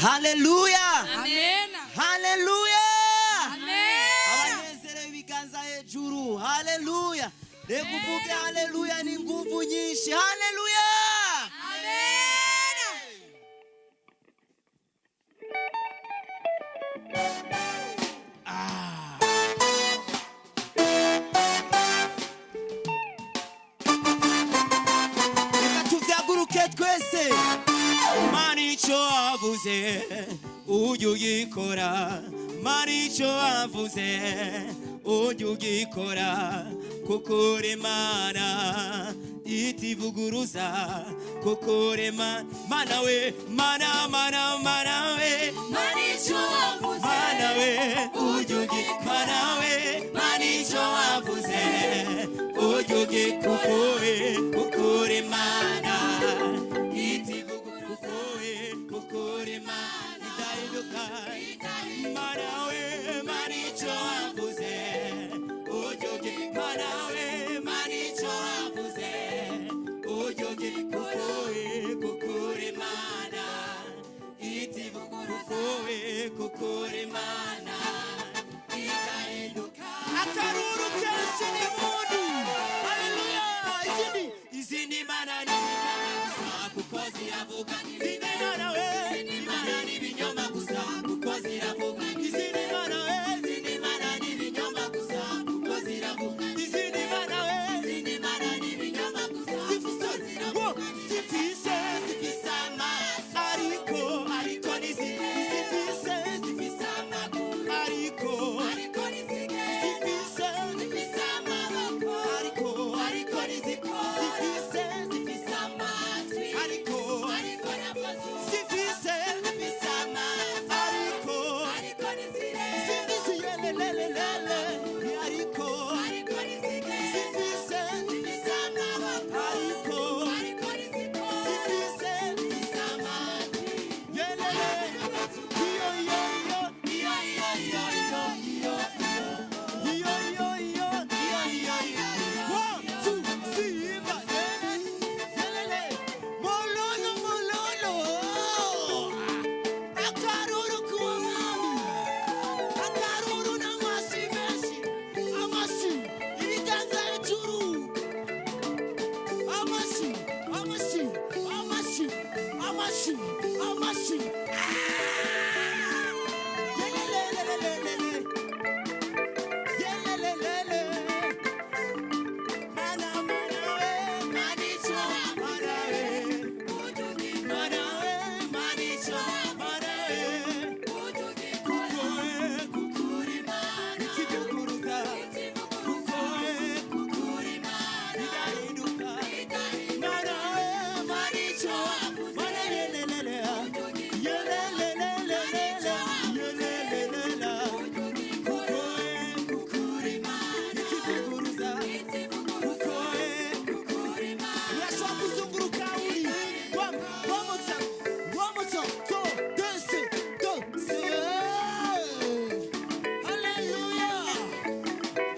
Haleluya. Amena. Haleluya. Amena. Abanezerewe, ibiganza hejuru. Haleluya! Reka uvuge haleluya n'inguvu nyinshi. Haleluya! Amena. Reka tuvyaguruke twese. Mana, icyo wavuze ujye ugikora. Mana, icyo wavuze ujye ugikora, kuko uri Imana itivuguruza, kuko uri Mana we, Mana, Mana, Mana we. Mana, icyo wavuze Mana we, ujye ugikora. Mana we, Mana, icyo wavuze ujye ugikora, kuko uri Imana itivuguruza, kuko uri Imana idahinduka. Mana we, Mana, icyo wavuze ujye ugikora. Mana we, Mana, icyo wavuze ujye ugikora, kuko uri Imana itivuguruza, kuko uri Imana idahinduka. Akaruru kenshi n'impundu. Haleluya! Izindi mana ni ibinyoma gusa kuko ziravuga. Izindi mana we, izindi mana ni ibinyoma gusa kuko ziravuga. Izindi mana we, izindi mana ni ibinyoma gusa kuko ziravuga. Izindi mana we, izindi mana ni ibinyoma gusa zifise ziravuga. Zifise amaso ariko zifise amaguru ariko zifise amaboko ariko ntizikora. Zifise amatwi ariko ntabwo zifise amaso ariko ntizireba. Zifise yelelelele ariko ntizigenda. Zifise amaboko ariko ntizikora. Zifise amatwi yelele iyo iyo iyo iyo iyo iyo iyo iyo iyo iyo iyo iyo iyo. One, two, simba yelele mololo mololo. Akaruru k'umwami, akaruru n'amashyi menshi, amashyi, ibiganza hejuru, amashyi, amashyi, amashyi, amashyi, amashyi. Yelelelelelele. Yelelelele. Mana, mana we, manicho, mana we. Mana we, manicho, mana we. Kuko we, kuko uri Imana itivuguruza, kuko we, kuko uri Imana idahinduka. Mana we, manicho, mana yelelele, yelelelelele, yelelelele. Kuko we, kuko uri Imana itivuguruza, kuko we, kuko uri Imana. Urashobora kuzunguruka uri one, one more time, one more time, two, deux, deux. Hallelujah,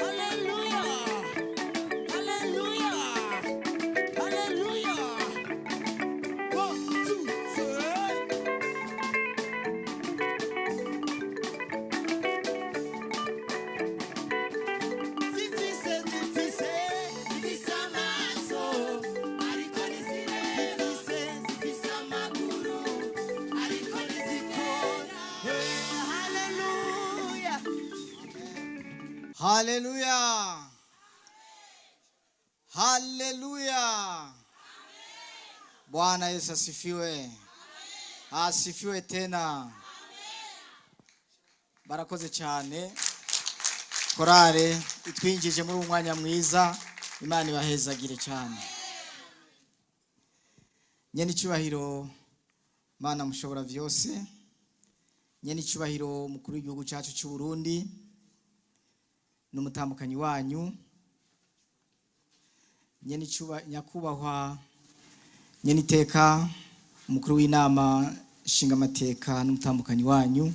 hallelujah, hallelujah, hallelujah. One, two, three. Zifise, zifise, zifise amaso ariko ntizireba. Zifise, zifise amaguru ariko ntizikora. Hallelujah. Haleluya, haleluya! Bwana Yesu asifiwe, asifiwe tena. Barakoze cyane korale itwinjije muri uyu mwanya mwiza. Imana ibahezagire cyane. Nyene icyubahiro, Mana mushobora byose, nyene icyubahiro mukuru w'igihugu cyacu cy'u Burundi n'umutambukanyi wanyu, nyene nyakubahwa nyene iteka umukuru w'inama nshingamateka n'umutambukanyi wanyu,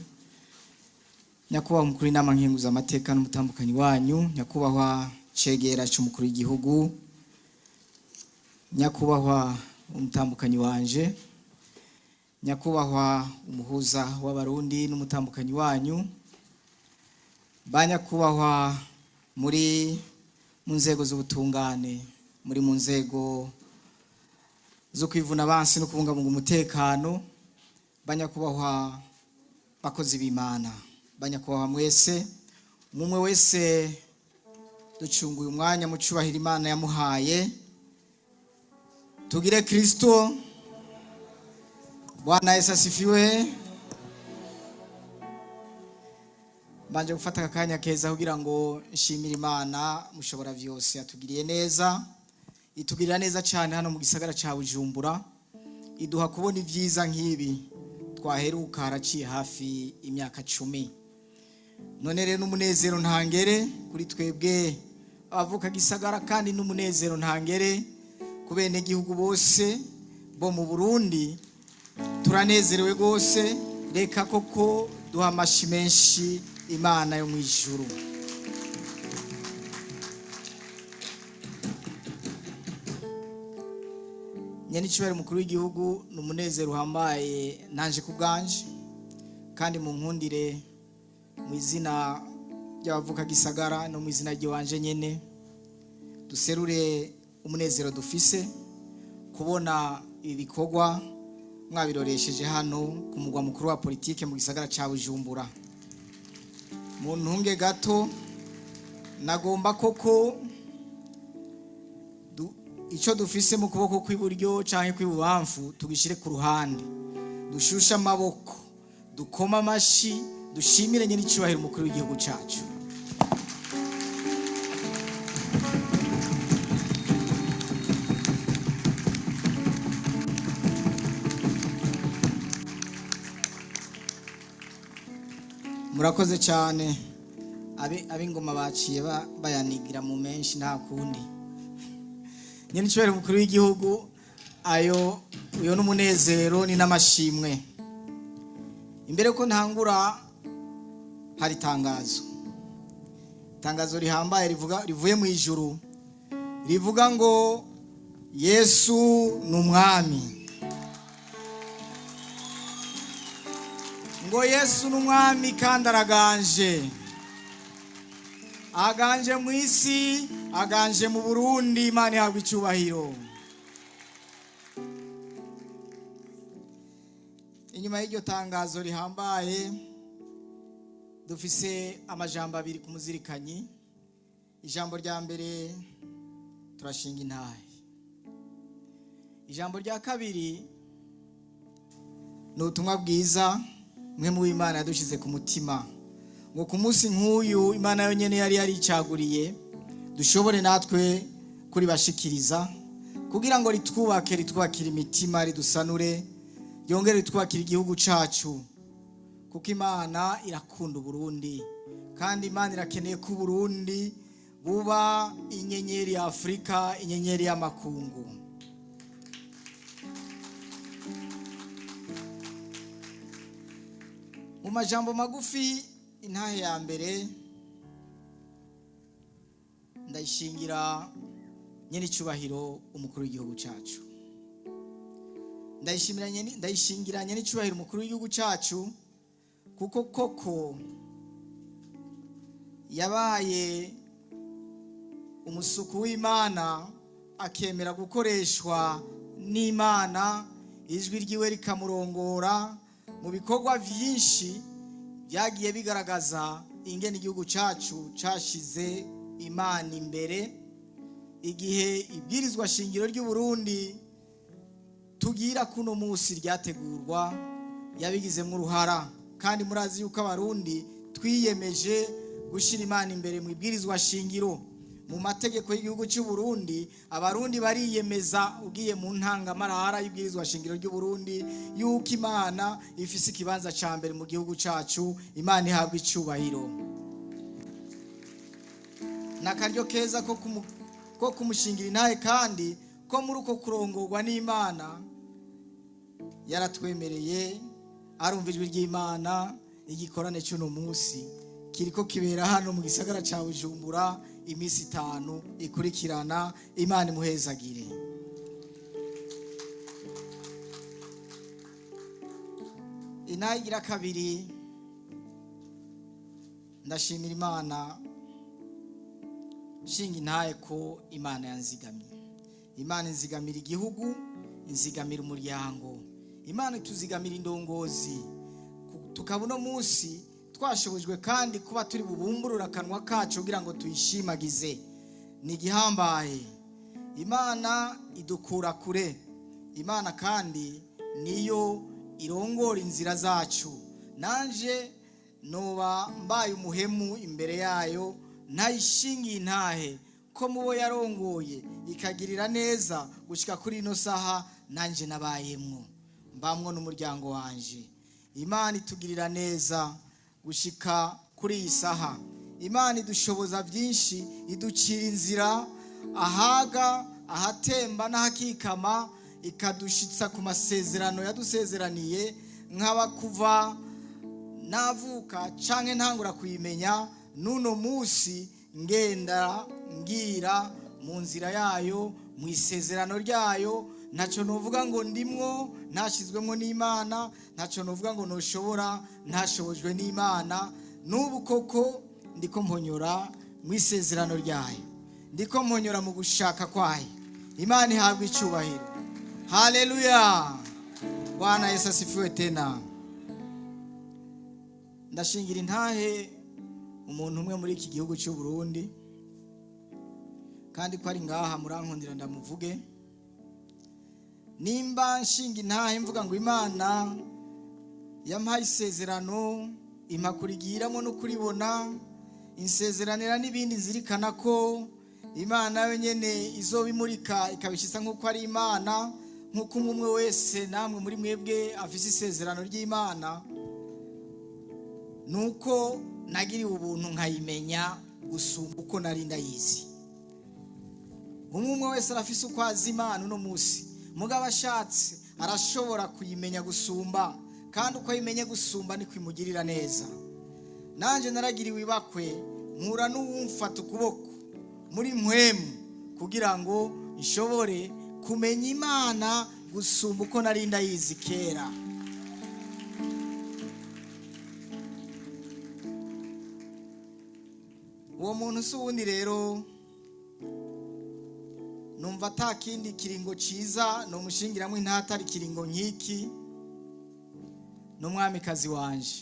nyakubahwa umukuru w'inama nkenguzamateka n'umutambukanyi wanyu, nyakubahwa cegera cy'umukuru w'igihugu, nyakubahwa umutambukanyi wanje. Nyakubahwa umuhuza w'Abarundi n'umutambukanyi wanyu, ba nyakubahwa muri mu nzego z'ubutungane, muri mu nzego zo kwivuna abansi no kubungabunga umutekano, ba nyakubahwa bakozi b'Imana, ba nyakubahwa mwese, umwe wese ducunguye umwanya mu cubahiro Imana yamuhaye, tugire Kristo. Bwana Yesu asifiwe. Mbanje gufata aka kanya keza kugira ngo nshimire Imana mushobora vyose yatugiriye neza, itugirira neza cyane hano mu gisagara ca Bujumbura, iduha kubona ibyiza nk'ibi twaheruka haraciye hafi imyaka 10. None rero n'umunezero ntangere kuri twebwe abavuka gisagara, kandi n'umunezero ntangere ku benegihugu bose bo mu Burundi. Turanezerewe rwose, reka koko duha amashi menshi Imana yo mu ijuru. Nyenicubahiro umukuru w'igihugu, ni umunezero uhambaye nanje ku bwanje, kandi mu nkundire mu izina ry'abavuka gisagara no mu izina ry'iwanje nyene, duserure umunezero dufise kubona ibi bikorwa mwabiroresheje hano ku mugwa mukuru wa politike mu gisagara ca Bujumbura. Mu ntunge gato, nagomba koko ico dufise mu kuboko kw'iburyo canke kw'ibubamfu tugishire ku ruhande, dushushe amaboko, dukoma amashi, dushimire nyene icubahiro umukuru w'igihugu cacu. Murakoze cyane. Ab'ingoma baciye bayanigira mu menshi, nta kundi. Nyene icubahiro umukuru w'igihugu, ayo uyo n'umunezero ni n'amashimwe. Imbere ko ntangura, hari itangazo, itangazo rihambaye rivuga, rivuye mu ijuru, rivuga ngo Yesu ni umwami, ngo Yesu ni umwami kandi araganje, aganje mu isi, aganje mu Burundi. Imana ihabwa icyubahiro. Inyuma y'iryo tangazo rihambaye, dufise amajambo abiri ku muzirikanyi. Ijambo rya mbere, turashinga intahe. Ijambo rya kabiri ni ubutumwa bwiza mwe mu Imana yadushize ku mutima, ngo ku munsi nk'uyu Imana yonyine yari yaricaguriye dushobore natwe kuribashikiriza, kugira ngo ritwubake, ritwubakire imitima, ridusanure, ryongere ritwubakire igihugu cacu, kuko Imana irakunda Uburundi, kandi Imana irakeneye ko Uburundi buba inyenyeri ya Afurika, inyenyeri y'amakungu. Mu majambo magufi, intahe ya mbere ndayishingira nyene icubahiro umukuru w'igihugu cacu. Ndayishimira ndayishingira nyene icubahiro umukuru w'igihugu cacu, kuko koko yabaye umusuku w'Imana, akemera gukoreshwa n'Imana, ijwi ryiwe rikamurongora mu bikorwa vyinshi byagiye bigaragaza ingene igihugu cacu cashize Imana imbere. Igihe ibwirizwa shingiro ry'u Burundi tugira kuno munsi ryategurwa, yabigizemo uruhara, kandi murazi yuko Abarundi twiyemeje gushyira Imana imbere mu ibwirizwa shingiro, mu mategeko y'igihugu cy'u Burundi. Abarundi bariyemeza, ugiye mu ntangamarara y'ibwirizwa shingiro ry'u Burundi, yuko Imana ifise ikibanza ca mbere mu gihugu cacu. Imana ihabwa icubahiro. N'akaryo keza ko kumushingira intahe, kandi ko muri uko kurongorwa n'Imana yaratwemereye, arumva ijwi ry'Imana. Igikorane cy'uno munsi kiriko kibera hano mu gisagara ca Bujumbura iminsi 5 ikurikirana. Imana imuhezagire. Inayigira kabiri, ndashimira Imana nshinga intaye ko Imana yanzigamye. Imana inzigamira igihugu, inzigamira umuryango, Imana ituzigamira indongozi. Tukaba uno munsi twashobojwe kandi kuba turi bubumburura akanwa kacu kugira ngo tuyishimagize. Ni igihambaye. Imana idukura kure. Imana kandi niyo irongora inzira zacu. Nanje noba mbaye umuhemu imbere yayo ntayishingiye intahe ko mubo yarongoye ikagirira neza gushyika kuri ino saha, nanjye nabayemwo, mbamwo n'umuryango wanje. Imana itugirira neza gushyika kuri iyi saha. Imana idushoboza byinshi, iducira inzira ahaga, ahatemba n'ahakikama, ikadushitsa ku masezerano yadusezeraniye. Nkaba kuva navuka canke ntangura kuyimenya n'uno munsi ngenda ngira mu nzira yayo, mu isezerano ryayo. Ntacyo nuvuga ngo ndimwo ntashyizwemo n'Imana, ntacyo nuvuga ngo ntushobora ntashobojwe n'Imana. N'ubu koko ndiko mponyora mu isezerano ryayo, ndiko mponyora mu gushaka kwayo. Imana ihabwa icyubahiro. Haleluya! Bwana Yesu asifiwe. Tena ndashingira intahe umuntu umwe muri iki gihugu cy'u Burundi, kandi ko ari ngaha murankundira ndamuvuge. Nimba nshinga intahe mvuga ngo Imana yampaye isezerano, impa kurigiramo no kuribona, insezeranira n'ibindi, nzirikana ko Imana yonyine izobimurika ikabishyitsa nk'uko ari Imana, nk'uko umwe umwe wese namwe muri mwebwe afise isezerano ry'Imana, nuko nagiriwe ubuntu nkayimenya gusumba uko nari ndayizi. Umwe umwe wese arafise uko azi Imana uno munsi, mugabo ashatse arashobora kuyimenya gusumba, kandi uko ayimenye gusumba niko imugirira neza. Nanjye naragiriwe ibakwe mpura n'uwumfata ukuboko muri mpwemu kugira ngo nshobore kumenya Imana gusumba uko nari ndayizi kera. Uwo muntu si uwundi rero, numva ata kindi kiringo cyiza nomushingiramo intatari ikiringo nk'iki, n'umwamikazi wanje.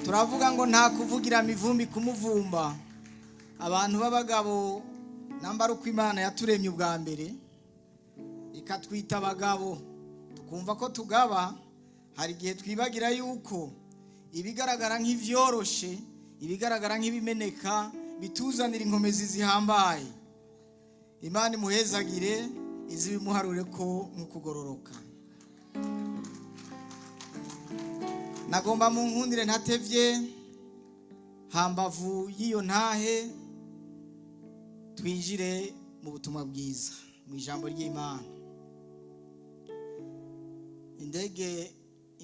Turavuga ngo nta kuvugira mivumbi kumuvumba. Abantu b'abagabo, nambara uko Imana yaturemye ubwa mbere ikatwita abagabo, tukumva ko tugaba, hari igihe twibagira yuko ibigaragara nk'ivyoroshe, ibigaragara nk'ibimeneka, bituzanira inkomezi zihambaye. Imana imuhezagire, izi bimuharure ko nk'ukugororoka. Nagomba mu nkundire ntatevye, hambavu y'iyo ntahe twinjire mu butumwa bwiza, mu ijambo ry'Imana. Indege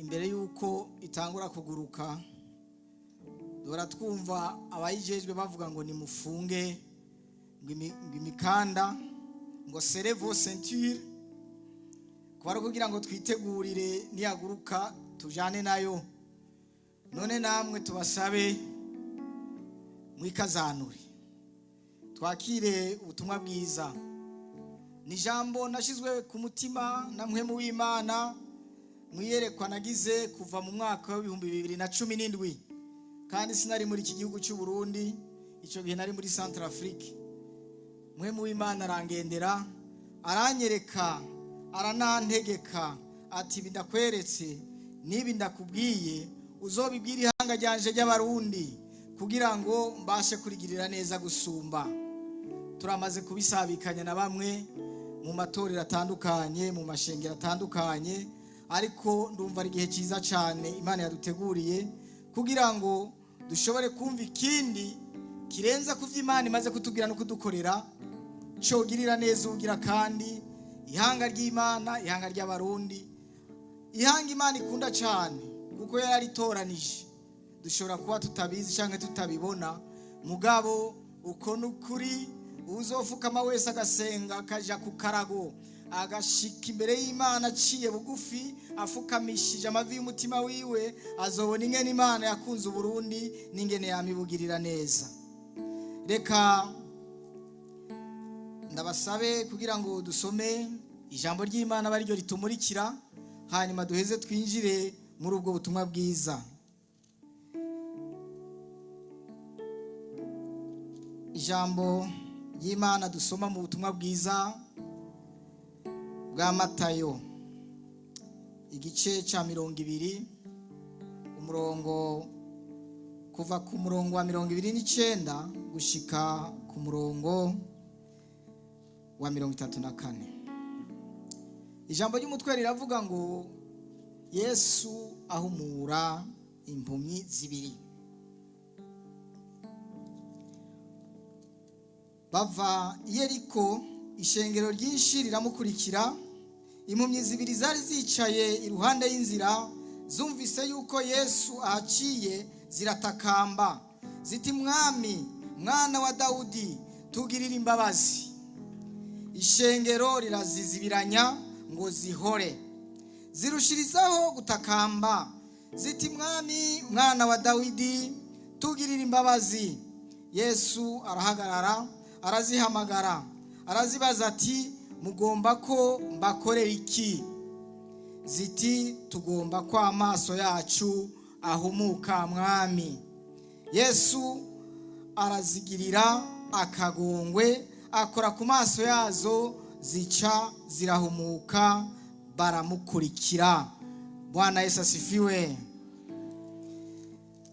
imbere y'uko itangura kuguruka, duhora twumva abayijejwe bavuga ngo nimufunge ngo imikanda, ngo serrez vos ceintures, kuba ari ukugira ngo twitegurire niyaguruka tujane nayo. None namwe tubasabe mwikazanure, twakire ubutumwa bwiza. Ni ijambo nashyizwe ku mutima na mpwemu w'Imana mwiyerekwa nagize kuva mu mwaka w'2017, kandi sinari muri iki gihugu cy'u Burundi icyo gihe, nari muri Centrafrique. Mpwemu w'Imana arangendera, aranyereka, aranantegeka ati: "Ibi ndakweretse n'ibi ndakubwiye uzobibwira ihanga ryanje ry'Abarundi kugira ngo mbashe kurigirira neza gusumba." Turamaze kubisabikanya na bamwe mu matorero atandukanye, mu mashengero atandukanye, ariko ndumva ari igihe cyiza cyane Imana yaduteguriye kugira ngo dushobore kumva ikindi kirenza ku byo Imana imaze kutubwira no kudukorera, cogirira neza ubugira kandi ihanga ry'Imana, ihanga ry'Abarundi, ihanga Imana ikunda cyane kuko yararitoranije. Dushobora kuba tutabizi cyangwa tutabibona, mugabo uko ni ukuri. Uzofukama wese agasenga akaja ku karago. Agashika imbere y'Imana aciye bugufi, afukamishije amavi y'umutima wiwe, azobona ingene Imana yakunze Uburundi n'ingene yamibugirira neza. Reka ndabasabe kugira ngo dusome ijambo ry'Imana abe ariryo ritumurikira, hanyuma duheze twinjire muri ubwo butumwa bwiza. Ijambo ry'Imana dusoma mu butumwa bwiza bwa Matayo, igice cya 20, umurongo kuva ku murongo wa 29 gushika ku murongo wa 34. Ijambo ry'umutwe riravuga ngo: Yesu ahumura impumyi zibiri. Bava i Yeriko, ishengero ryinshi riramukurikira. Impumyi zibiri zari zicaye iruhande y'inzira zumvise yuko Yesu ahaciye, ziratakamba ziti: "Mwami, mwana wa Dawudi, tugirire imbabazi." Ishengero rirazizibiranya ngo zihore. Zirushirizaho gutakamba ziti: "Mwami, mwana wa Dawidi, tugirire imbabazi." Yesu arahagarara, arazihamagara, arazibaza ati: "Mugomba ko mbakorera iki?" Ziti: "Tugomba ko amaso yacu ahumuka, Mwami." Yesu arazigirira akagongwe, akora ku maso yazo, zica zirahumuka, baramukurikira. Bwana Yesu asifiwe.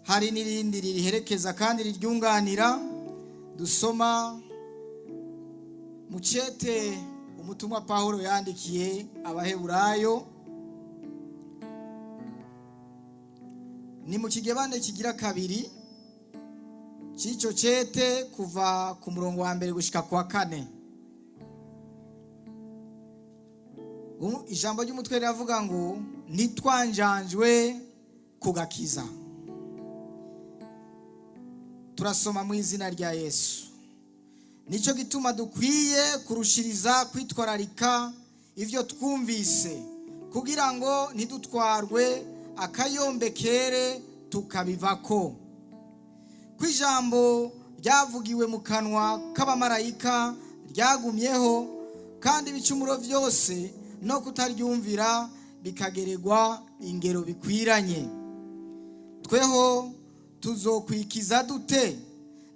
Hari n'irindi ririherekeza kandi riryunganira, dusoma mu cete umutumwa Pawulo yandikiye Abaheburayo, ni mu kigabane kigira kabiri cy'icyo cete, kuva ku murongo wa mbere gushika ku wa kane. Ijambo ry'umutwe riravuga ngo: "Ntitwanjanjwe ku gakiza." Turasoma mu izina rya Yesu. Nicyo gituma dukwiye kurushiriza kwitwararika ibyo twumvise, kugira ngo ntidutwarwe akayombekere tukabivako. Ko ijambo ryavugiwe mu kanwa k'abamarayika ryagumyeho, kandi ibicumuro byose no kutaryumvira bikageregwa ingero bikwiranye, tweho tuzokwikiza dute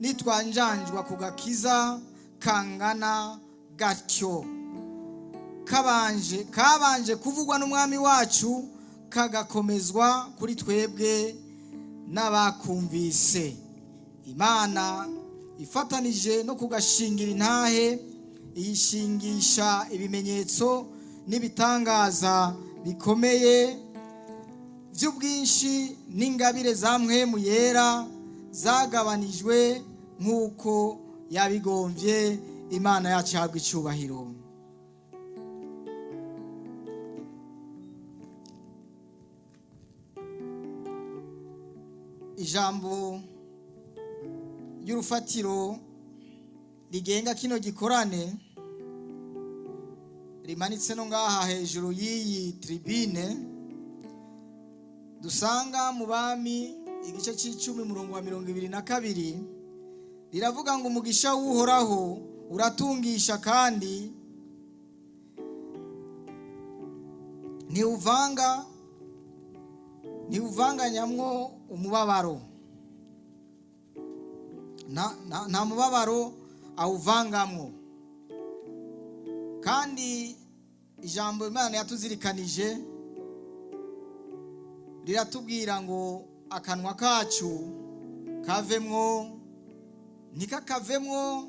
nitwanjanjwa ku gakiza kangana gatyo, kabanje kuvugwa n'Umwami wacu, kagakomezwa kuri twebwe n'abakumvise? Imana ifatanije no kugashingira intahe, iyishingisha ibimenyetso n'ibitangaza bikomeye by'ubwinshi n'ingabire za Mpwemu Yera zagabanijwe nk'uko yabigombye. Imana yacu ihabwa icyubahiro. Ijambo ry'urufatiro rigenga kino gikorane rimanitse no ngaha hejuru y'iyi tribune, dusanga mu Bami igice c'icumi, umurongo wa 22, riravuga ngo: "Umugisha w'Uhoraho uratungisha kandi ntiwuvanganyamwo umubabaro." Nta mubabaro awuvangamwo. Kandi ijambo Imana yatuzirikanije riratubwira ngo akanwa kacu kavemwo, ntikakavemwo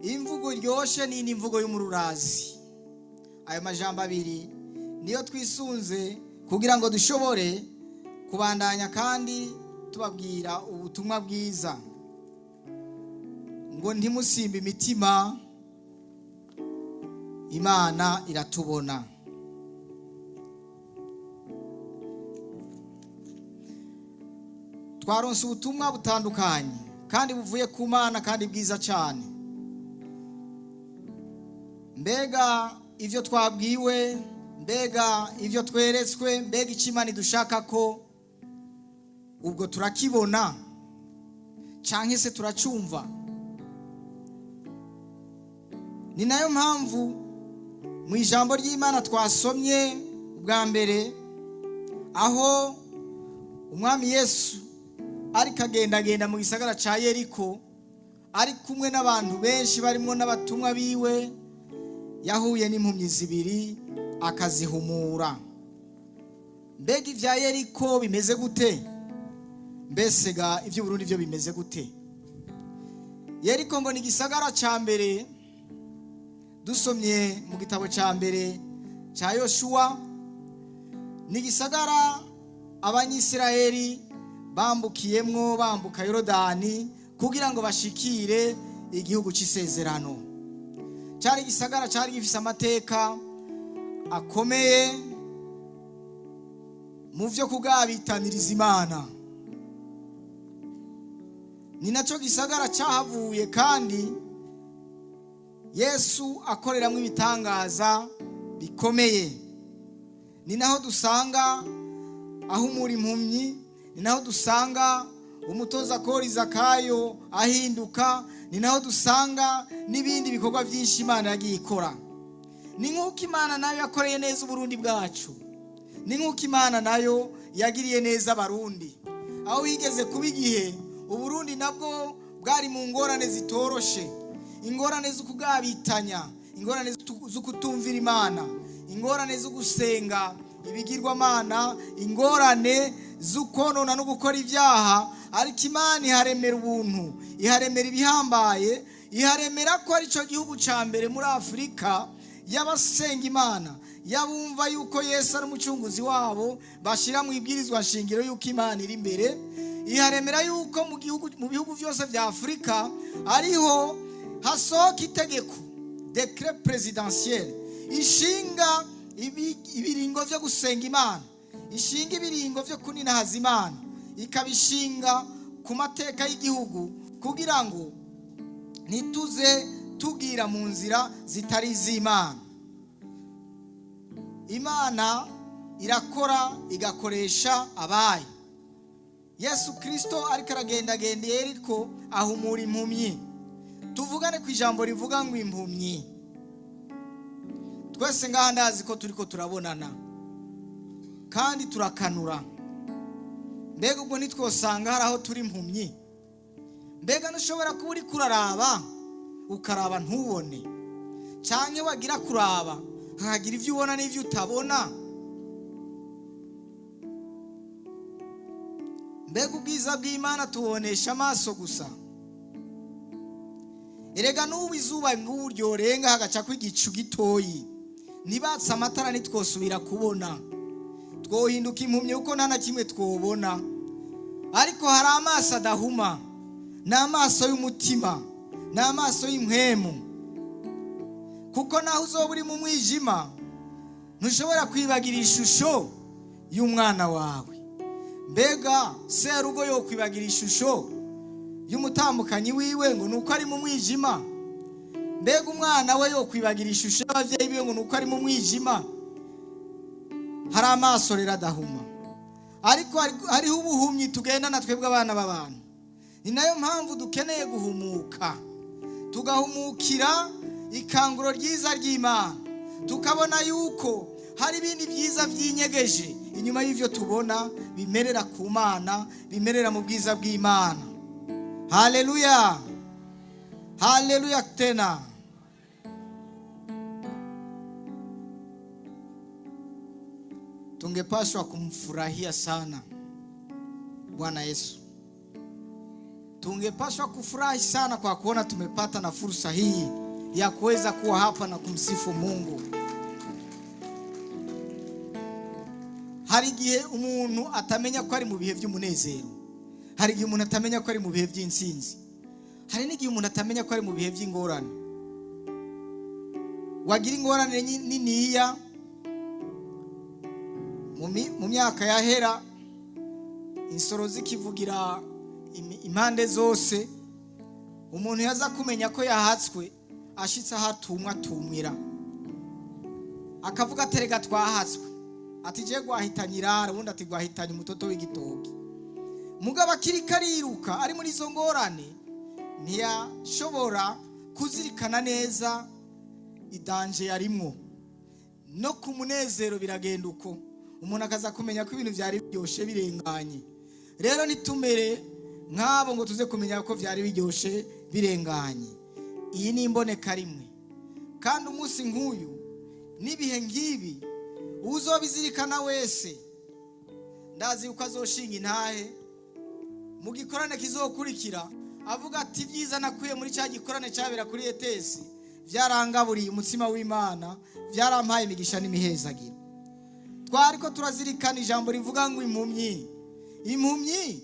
imvugo iryoshe n'indi mvugo y'umururazi. Ayo majambo abiri niyo twisunze kugira ngo dushobore kubandanya kandi tubabwira ubutumwa bwiza, ngo ntimusimbe imitima, Imana iratubona. Twaronse ubutumwa butandukanye kandi buvuye ku Mana kandi bwiza cyane. Mbega Ibyo twabwiwe, mbega ibyo tweretswe, mbega icyo Imana idushaka ko, ubwo turakibona cyangwa se turacumva? Ni nayo mpamvu mu ijambo ry'Imana twasomye ubwa mbere, aho Umwami Yesu ariko agendagenda mu gisagara cya Yeriko, ari kumwe n'abantu benshi barimo n'abatumwa biwe, yahuye n'impumyi zibiri akazihumura. Mbega ibya Yeriko bimeze gute? Mbese ga iby'Uburundi byo bimeze gute? Yeriko ngo ni igisagara cya mbere. Dusomye mu gitabo cya mbere cya Yoshuwa, ni igisagara Abanyisiraheli bambukiyemwo, bambuka Yorodani kugira ngo bashikire igihugu cy'isezerano. Cyari igisagara cyari gifise amateka akomeye mu byo kugabitaniriza Imana. Ni nacyo gisagara cyahavuye kandi Yesu akoreramo ibitangaza bikomeye. Ni naho dusanga ahumura impumyi, ni naho dusanga umutoza kori Zakayo ahinduka, ni naho dusanga n'ibindi bikorwa byinshi Imana yagiye ikora. Ni nk'uko Imana nayo yakoreye neza Uburundi bwacu, ni nk'uko Imana nayo yagiriye neza Abarundi, aho higeze kuba igihe Uburundi nabwo bwari mu ngorane zitoroshe, ingorane zo kugabitanya, ingorane zo kutumvira Imana, ingorane zo gusenga ibigirwamana, ingorane zo konona no gukora ibyaha. Ariko Imana iharemera ubuntu, iharemera ibihambaye, iharemera ko ari cyo gihugu cya mbere muri Afurika y'abasenga Imana, y'abumva yuko Yesu ari umucunguzi wabo, bashyira mu ibwirizwa nshingiro yuko Imana iri imbere. Iharemera yuko mu gihugu, mu bihugu byose bya Afurika, ariho hasohoka itegeko, décret présidentiel, ishinga ibiringo byo gusenga Imana, ishinga ibiringo byo kuninahaza Imana, ikabishinga ku mateka y'igihugu kugira ngo ntituze tugira mu nzira zitari iz'Imana. Imana irakora, igakoresha abayo. Yesu Kirisito ariko aragendagenda Yeriko, ahumura impumyi. Tuvugane ku ijambo rivuga ngo impumyi. Twese ngaha ndazi ko turi ko turabonana kandi turakanura. Mbega ubwo ntitwosanga hari aho turi impumyi? Mbega ntushobora kuba uri kuraraba, ukaraba ntubone, cyangwa wagira kuraba hakagira ibyo ubona n'ibyo utabona? Mbega ubwiza bw'Imana tubonesha amaso gusa? Erega n'ubu izuba ngubu ryorenga hagaca igicu gitoyi, ntibatse amatara, ntitwosubira kubona, twohinduka impumyi kuko nta na kimwe twobona. Ariko hari amaso adahuma, ni amaso y'umutima, ni amaso y'impwemu, kuko naho uzoba uri mu mwijima ntushobora kwibagira ishusho y'umwana wawe. Mbega serugo yo kwibagira ishusho y'umutambukanyi wiwe ngo ni uko ari mu mwijima? Mbega umwana we yo kwibagira ishusho y'ababyeyi biwe ngo ni uko ari mu mwijima? Hari amaso rero adahuma, ariko hariho ubuhumyi tugendana twebwe abana b'abantu. Ni nayo mpamvu dukeneye guhumuka, tugahumukira ikanguro ryiza ry'Imana, tukabona yuko hari ibindi byiza byinyegeje inyuma y'ibyo tubona, bimerera ku Mana, bimerera mu bwiza bw'Imana. Haleluya, haleluya tena! Tungepaswa kumfurahia sana Bwana Yesu. Tungepaswa kufurahi sana kwa kuona tumepata na fursa hii ya kuweza kuwa hapa na kumsifu Mungu. Hari igihe umuntu atamenya ko ari mu bihe by'umunezero, hari igihe umuntu atamenya ko ari mu bihe by'intsinzi, hari n'igihe umuntu atamenya ko ari mu bihe by'ingorane. Wagira ingorane niniya mu myaka yahera, insoro zikivugira impande zose, umuntu yaza kumenya ko yahatswe ashitse aho atumwa atumwira. Akavuga aterega twahatswe, ati je gwahitanye irara, ubundi ati gwahitanye umutoto w'igitoki. Mugabo akiriko ariruka ari muri izo ngorane, ntiyashobora kuzirikana neza i danger yarimwo. No ku munezero biragenda uko, umuntu akaza kumenya ko ibintu byari biryoshye birenganye. Rero nitumere nk'abo ngo tuze kumenya ko byari biryoshye birenganye. Iyi ni imboneka rimwe, kandi umunsi nk'uyu n'ibihe nk'ibi, uzobizirikana wese ndazi yuko azoshinga intahe mu gikorane kizokurikira, avuga ati: "Ibyiza nakuye muri cya gikorane cyabera kuri ETS byarangaburiye umutsima w'Imana, byarampaye imigisha n'imihezagiro." Twari ko turazirikana ijambo rivuga ngo impumyi. Impumyi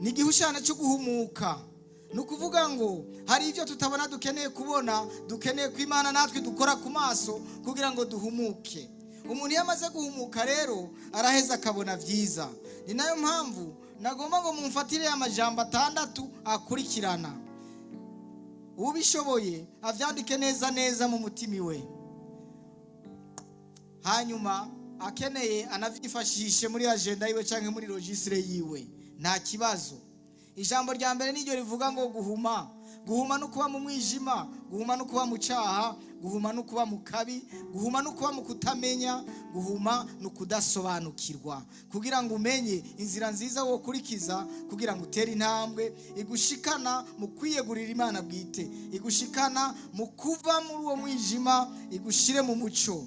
ni igihushana cyo guhumuka. Ni ukuvuga ngo hari ibyo tutabona dukeneye kubona, dukeneye ko Imana natwe dukora ku maso kugira ngo duhumuke. Umuntu iyo amaze guhumuka rero araheza akabona byiza. Ni nayo mpamvu nagomba ngo mumfatire amajambo atandatu akurikirana, ubishoboye abyandike neza neza mu mutima iwe, hanyuma akeneye anabyifashishe muri agenda yiwe cyangwa muri registre yiwe, nta kibazo. Ijambo rya mbere niryo rivuga ngo guhuma. Guhuma no kuba mu mwijima, guhuma no kuba mu cyaha, guhuma no kuba mu kabi, guhuma no kuba mu kutamenya, guhuma no kudasobanukirwa. Kugira ngo umenye inzira nziza wokurikiza kugira ngo utere intambwe igushikana mu kwiyegurira Imana bwite, igushikana mu kuva muri uwo mwijima, igushire mu muco.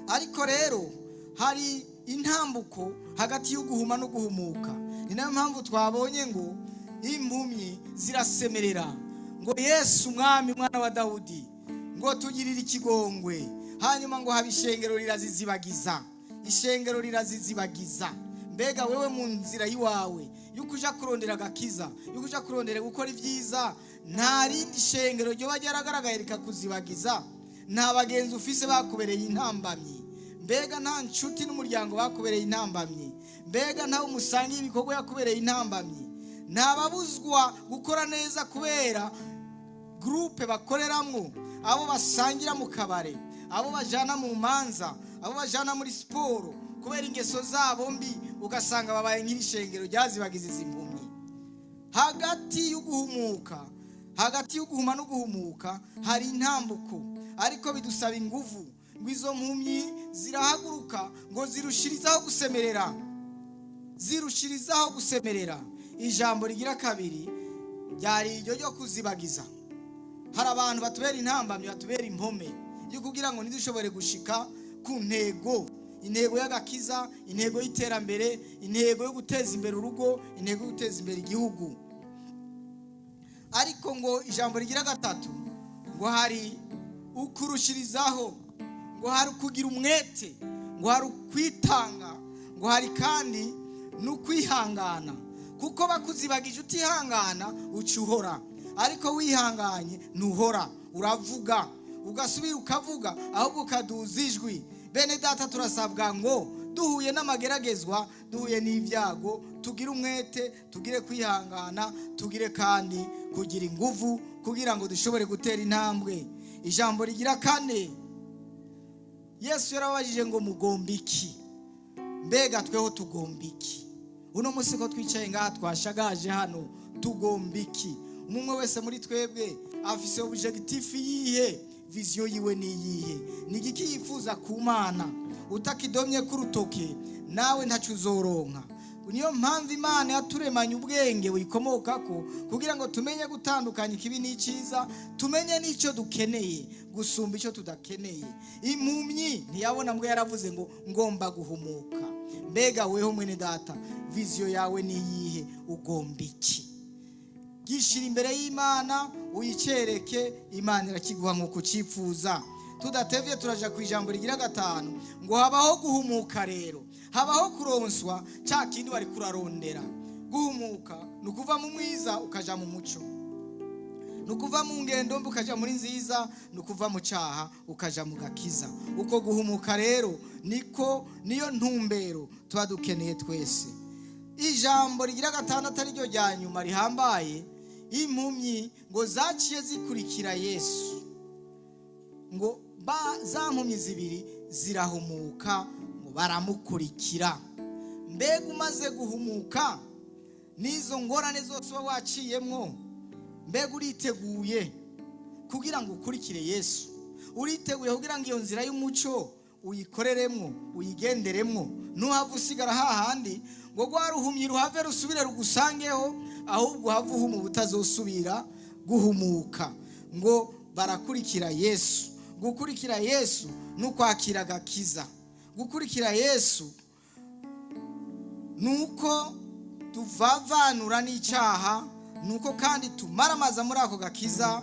Ariko rero hari intambuko hagati y'uguhuma no guhumuka. Ni nayo mpamvu twabonye ngo impumyi zirasemerera ngo: "Yesu Umwami, Umwana wa Dawudi," ngo, "tugirire ikigongwe." Hanyuma ngo haba ishengero rirazizibagiza, ishengero rirazizibagiza. Mbega wewe mu nzira y'iwawe yuko uja kurondera agakiza, yuko uja kurondera gukora ibyiza, nta rindi shengero ryoba ryaragaragaye rikakuzibagiza? Nta bagenzi ufise bakubereye intambamyi? Mbega nta nshuti n'umuryango bakubereye intambamyi? Mbega ntawe umusangiye ibikorwa yakubereye intambamyi? Nta babuzwa gukora neza kubera groupe bakoreramwo, abo basangira mu kabare, abo bajana mu manza, abo bajana muri siporo, kubera ingeso zabo mbi ugasanga babaye nk'iri ryazibagiza izi mpumyi? Hagati y'uguhumuka, hagati y'uguhuma no guhumuka hari intambuko, ariko bidusaba inguvu. Ngo izo mpumyi zirahaguruka, ngo zirushirizaho gusemerera, zirushirizaho gusemerera. Ijambo rigira kabiri ryari iryo ryo kuzibagiza. Hari abantu batubera intambamyi, batubera impome yo kugira ngo ntidushobore gushika ku ntego: intego y'agakiza, intego y'iterambere, intego yo guteza imbere urugo, intego yo guteza imbere igihugu. Ariko ngo ijambo rigira gatatu, ngo hari ukurushirizaho, ngo hari ukugira umwete, ngo hari ukwitanga, ngo hari kandi n'ukwihangana, kuko bakuzibagije utihangana uca uhora, ariko wihanganye ntuhora, uravuga, ugasubira ukavuga, ahubwo ukaduza ijwi. Bene Data, turasabwa ngo duhuye n'amageragezwa, duhuye n'ibyago, tugire umwete, tugire kwihangana, tugire kandi kugira ingufu kugira ngo dushobore gutera intambwe. Ijambo rigira kane, Yesu yarababajije ngo: "Mugomba iki?" Mbega tweho tugomba iki? Uno munsi ko twicaye ngaha, twashagaje hano, tugomba iki? Umwe wese muri twebwe afise objectif yihe? Vision yiwe ni iyihe? Ni igiki yifuza ku Mana? Utakidomye k'urutoke nawe ntaco uzoronka. Niyo mpamvu Imana yaturemanye ubwenge buyikomokako kugira ngo tumenye gutandukanya ikibi n'icyiza, tumenye n'icyo dukeneye gusumba icyo tudakeneye. Impumyi ntiyabona mbwo yaravuze ngo: "Ngomba guhumuka." Mbega weho mwene Data, vision yawe ni iyihe? Ugomba iki? Gishira imbere y'Imana, uyicereke, Imana irakiguha nk'uko ucyifuza. Tudatevye turaja ku ijambo rigira gatanu, ngo habaho guhumuka. Rero habaho kuronswa cya kindi wari kurarondera. Guhumuka ni ukuva mu mwiza ukaja mu muco, ni ukuva mu ngendo mbi ukaja muri nziza, ni ukuva mu cyaha ukaja mu gakiza. Uko guhumuka rero niko niyo ntumbero tuba dukeneye twese. Ijambo rigira gatandatu ari ryo rya nyuma rihambaye, impumyi ngo zaciye zikurikira Yesu, ngo Ba za mpumyi zibiri zirahumuka, ngo baramukurikira. Mbega umaze guhumuka n'izo ngorane zose uba waciyemwo, mbega uriteguye kugira ngo ukurikire Yesu? Uriteguye kugira ngo iyo nzira y'umuco uyikoreremwo, uyigenderemwo, ntuhave usigara hahandi, ngo rwa ruhumyi ruhave rusubire rugusangeho, ahubwo uhave uhuma ubutazosubira guhumuka? Ngo barakurikira Yesu. Gukurikira Yesu ni ukwakira agakiza. Gukurikira Yesu ni uko tuvavanura n'icyaha, ni uko kandi tumaramaza muri ako gakiza,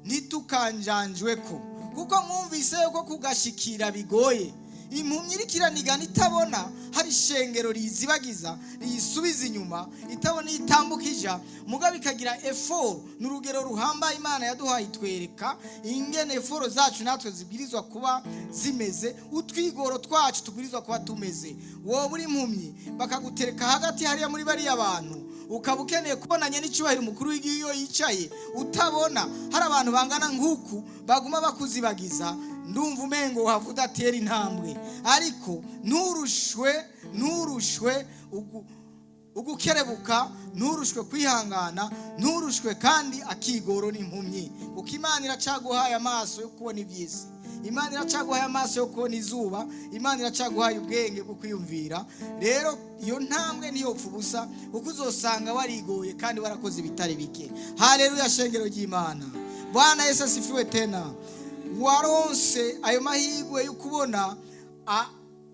ntitukanjanjwe ko, kuko mwumvise yuko kugashikira bigoye. Impumyi iriko iranigana itabona, hari ishengero riyizibagiza, riyisubiza inyuma, itabona iyo itambuka ija, mugabo ikagira effort. Ni urugero ruhambaye Imana yaduhaye, itwereka ingene effort zacu natwe zibwirizwa kuba zimeze, utwigoro twacu tubwirizwa kuba tumeze. Wowe uri impumyi, bakagutereka hagati hariya muri bariya bantu, ukaba ukeneye kubonanya n'icyubahiro umukuru w'igihugu iyo yicaye, utabona, hari abantu bangana nk'uku baguma bakuzibagiza, ndumva umengo uhava udatera intambwe. Ariko nturushwe, nturushwe ugukerebuka, nturushwe kwihangana, nturushwe kandi akigoro n'impumyi, kuko Imana iracaguhaye amaso yo kubona iby'isi, Imana iracaguhaye amaso yo kubona izuba, Imana iracaguhaye ubwenge bwo kwiyumvira. Rero iyo ntambwe ntiyopfa ubusa, kuko uzosanga warigoye kandi warakoze ibitari bike. Haleluya, shengero ry'Imana! Bwana Yesu asifiwe. Tena waronse ayo mahirwe yo kubona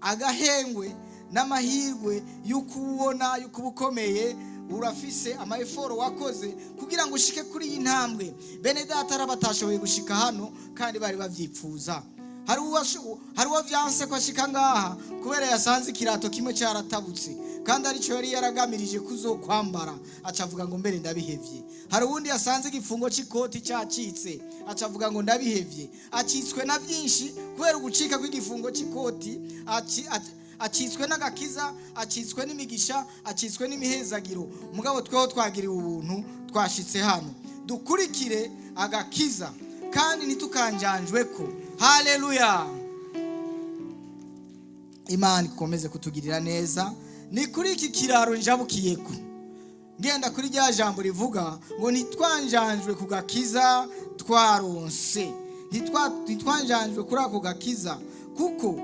agahengwe n'amahirwe yo kubona, yo kuba ukomeye. Urafise ama efforts wakoze kugira ngo ushike kuri iyi ntambwe. Bene data, hari abatashoboye gushika hano kandi bari bavyipfuza. Hari uwo vyanse ko ashika ngaha kubera yasanze ikirato kimwe cyaratabutse, kandi aricyo yari yaragamirije kuzokwambara, aca avuga ngo mbere ndabihevye. Hari uwundi yasanze igifungo c'ikoti cyacitse, aca avuga ngo ndabihevye. Acitswe na byinshi kubera ugucika kw'igifungo c'ikoti. Acitswe n'agakiza, acitswe n'imigisha, acitswe n'imihezagiro. Mugabo tweho twagiriwe ubuntu, twashitse hano. Dukurikire agakiza kandi ntitukanjanjwe ko. Haleluya! Imana ikomeze kutugirira neza. Ni kuri iki kiraro njabukiyeko ngenda kuri rya jambo rivuga ngo ntitwanjanjwe ku gakiza twaronse. Ntitwanjanjwe kuri ako gakiza, kuko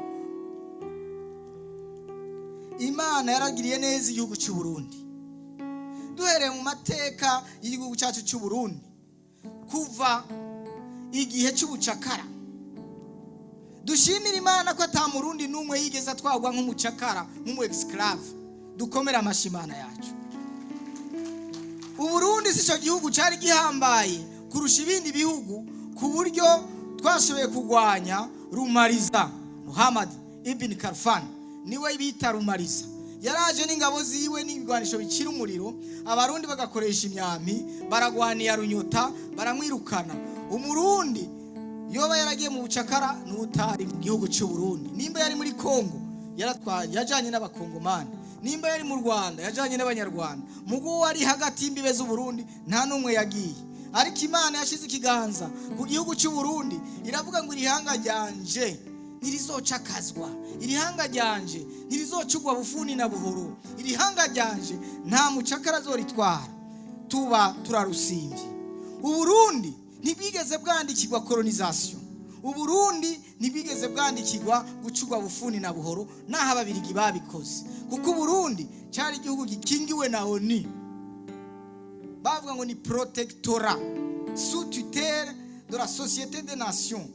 Imana yaragiriye neza igihugu cy'u Burundi. Duhereye mu mateka y'igihugu cyacu cy'u Burundi, kuva igihe cy'ubucakara, dushimira Imana ko ata Murundi n'umwe yigeze atwarwa nk'umucakara, nk'umu esclave. Dukomere amashyi Imana yacu. Uburundi si cyo gihugu cyari gihambaye kurusha ibindi bihugu ku buryo twashoboye kurwanya Rumariza. Muhammad ibn Karfan niwe bita Rumariza. Yaraje n'ingabo ziwe n'ibigwanisho bicira umuriro, Abarundi bagakoresha imyampi, baragwaniya runyota, baramwirukana. Umurundi yoba yaragiye mu bucakara n'utari mu gihugu cy'u Burundi. Nimba yari muri Kongo, yaratwaye, yajanye n'Abakongomani. Nimba yari mu Rwanda, yajanye n'Abanyarwanda. Mugo wari hagati y'imbibe z'u Burundi, nta n'umwe yagiye. Ariko Imana yashize ikiganza ku gihugu cy'u Burundi, iravuga ngo irihanga ryanje ntirizocakazwa, irihanga ryanje ntirizocugwa bufuni na buhoro, irihanga ryanje nta mucakara azoritwara. Tuba turarusimbye. Uburundi ntibwigeze bwandikirwa colonisation, Uburundi ntibwigeze bwandikirwa gucurwa bufuni na buhoro, naho Ababirigi babikoze, kuko Uburundi cyari igihugu gikingiwe na ONU. Bavuga ngo ni protectorat sous tutelle de la Société des Nations,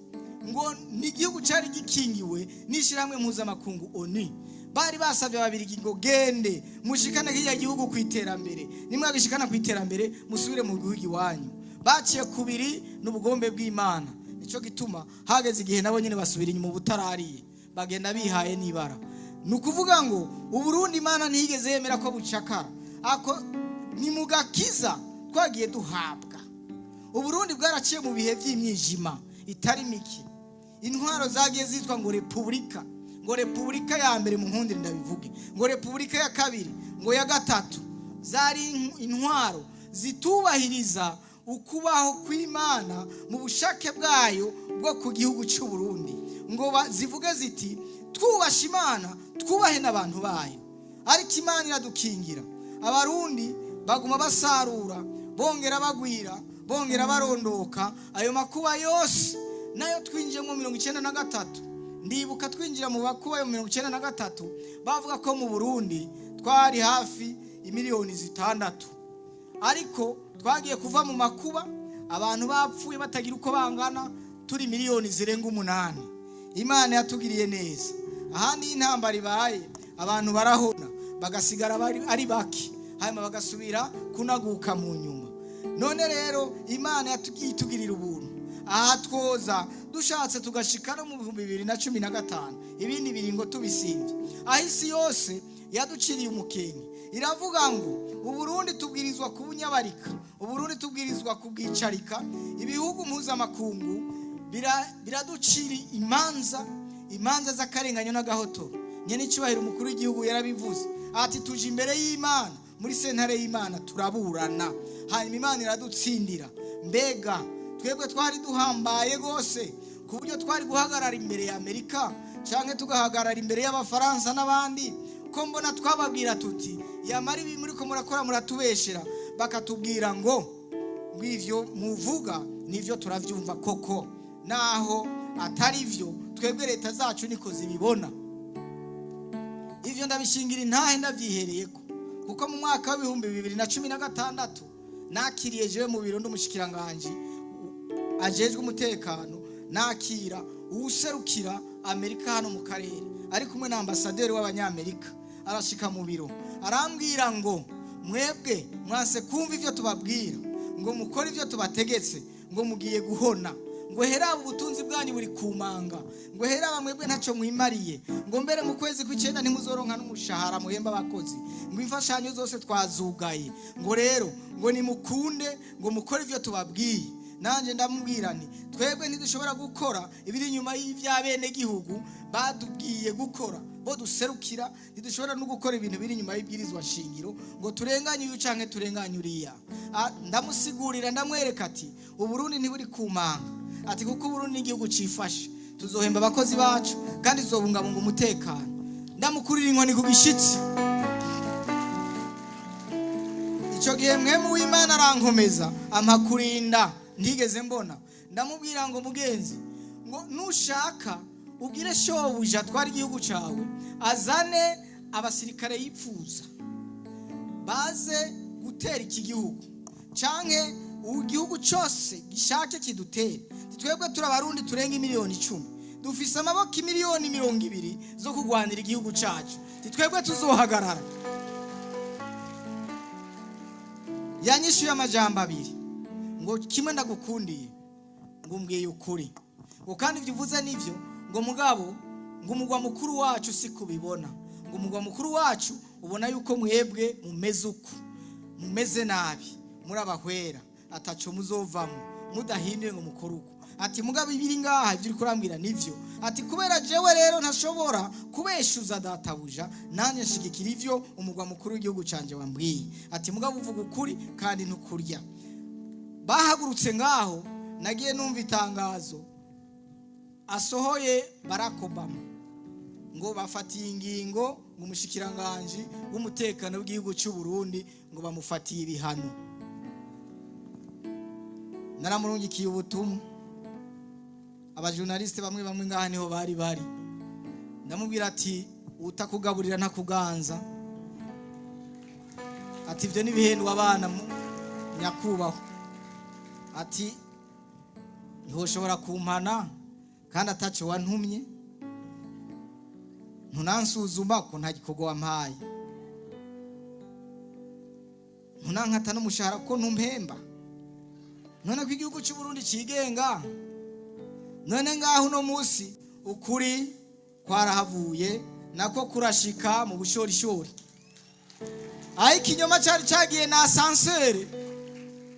ngo ni igihugu cyari gikingiwe n'ishyirahamwe mpuzamakungu ONU. Bari basabye Ababirigi ngo gende mushikane kiriya gihugu ku iterambere, nimwagishikana ku iterambere musubire mu gihugu iwanyu. Baciye kubiri n'ubugombe bw'Imana. Nicyo gituma hageze igihe nabo nyine basubira inyuma ubutarariye, bagenda bihaye n'ibara. Ni ukuvuga ngo Uburundi Imana ntiyigeze yemera ko bucakara. Ako ni mu gakiza twagiye duhabwa. Uburundi bwaraciye mu bihe by'imyijima itari mike. Intwaro zagiye zitwa ngo repubulika, ngo repubulika ya mbere, mu nkundire ndabivuge, ngo repubulika ya kabiri, ngo ya gatatu, zari intwaro zitubahiriza Ukubaho kw'Imana mu bushake bwayo bwo ku gihugu cy'u Burundi, ngo zivuge ziti: "Twubashe Imana, twubahe n'abantu bayo." Ariko Imana iradukingira, Abarundi baguma basarura, bongera bagwira, bongera barondoka. Ayo makuba yose nayo twinjiyemo 93. Ndibuka twinjira mu makuba yo 93, bavuga ko mu Burundi twari hafi imiliyoni 6, ariko twagiye kuva mu makuba abantu bapfuye batagira uko bangana, turi miliyoni zirenga 8. Imana yatugiriye neza. Ahandi iyo intambara ibaye, abantu barahona, bagasigara ari bake, hanyuma bagasubira kunaguka mu nyuma. None rero Imana yatugiye itugirira ubuntu. Aha twoza dushatse tugashika no mu 2015, ibindi biringo tubisimbye, aho isi yose yaduciriye umukenke, iravuga ngo Uburundi tubwirizwa kubunyabarika, Uburundi tubwirizwa kubwicarika. Ibihugu mpuzamakungu biraducira imanza, imanza z'akarenganyo n'agahotoro. Nyene icyubahiro umukuru w'igihugu yarabivuze ati: "Tuje imbere y'Imana, muri sentare y'Imana turaburana, hanyuma Imana iradutsindira." Mbega twebwe twari duhambaye rwose ku buryo twari guhagarara imbere ya Amerika cyangwa tugahagarara imbere y'Abafaransa n'abandi? Ko mbona twababwira tuti: "Yamara ibi muri ko murakora, muratubeshera," bakatubwira ngo "Ivyo muvuga nivyo, turavyumva koko, naho atari vyo, twebwe leta zacu niko zibibona." Ivyo ndabishingira intahe, ndavyihereyeko, kuko mu mwaka wa 2016 nakiriye jewe mu biro nd'umushikiranganji ajejwe umutekano, nakira uwuserukira Amerika hano mu karere ari kumwe na ambasaderi w'Abanyamerika. Arashika mu biro, arambwira ngo: "Mwebwe mwase kumva ivyo tubabwira, ngo mukore ivyo tubategetse, ngo mugiye guhona, ngo heraba ubutunzi bwanyu buri kumanga, ngo heraba mwebwe ntacyo mwimariye, ngo mbere mu kwezi kw'icyenda ntimuzoronka n'umushahara muhemba abakozi, ngo imfashanyo zose twazugaye, ngo rero ngo nimukunde ngo mukore ivyo tubabwiye." Nanjye ndamubwira nti: "Twebwe ntidushobora gukora ibiri inyuma y'iby'abenegihugu batubwiye gukora bo duserukira. Ntidushobora no gukora ibintu biri inyuma y'ibwirizwa shingiro, ngo turenganye uyu canke turenganye uriya." Ndamusigurira, ndamwereka ati: "Uburundi ntiburi kumanga," ati, "kuko Uburundi ni igihugu cifashe. Tuzohemba abakozi bacu kandi tuzobungabunga umutekano." Ndamukurira inkoni ku gishitsi. Icyo gihe Mwemu w'Imana arankomeza, ampa kurinda ntigeze mbona. Ndamubwira ngo: "Mugenzi, ngo nushaka ubwire shobuja atwara igihugu cyawe azane abasirikare yipfuza baze gutera iki gihugu, canke igihugu cyose gishake kidutere. Twebwe turi Abarundi turenga imiliyoni 10, dufise amaboko imiliyoni 20 zo kurwanira igihugu cacu. Twebwe tuzohagarara." Yanyishuye amajambo abiri ngo: "Kimwe ndagukundiye, ngo umbwiye ukuri, ngo kandi ibyo uvuze nivyo, ngo mugabo ngo umugwa mukuru wacu si kubibona, ngo umugwa mukuru wacu ubona yuko mwebwe mumeze uku, mumeze nabi, muri abahwera, ataco muzovamo mudahinduye ngo mukore uko." Ati: "Mugabo ibiri ngaha, ibyo uri kurambwira nivyo." Ati: "Kubera jewe rero ntashobora kubeshuza databuja, nanjye nshigikira ivyo umugwa mukuru w'igihugu canje wambwiye." Ati: "Mugabo uvuga ukuri kandi ntukurya." Bahagurutse ngaho, nagiye numva itangazo asohoye Barack Obama ngo bafatiye ingingo ngo umushikiranganji w'umutekano w'igihugu cy'u Burundi ngo bamufatiye ibihano. Naramurungikiye ubutumwa, abajournaliste bamwe bamwe ngaha niho bari. Ndamubwira ati: "Utakugaburira ntakuganza." Ati: "Ibyo n'ibihendwa abana nyakubahwa." Ati: "Ntiwoshobora kumpana kandi ataco wantumye, ntunansuzuma ko nta gikorwa wampaye, ntunankata n'umushahara ko ntumpemba. None ko igihugu cy'u Burundi cigenga?" None ngaho uno munsi ukuri kwarahavuye, nako kurashika mu bushorishori. Aho ikinyoma cyari cyagiye na ascenseur,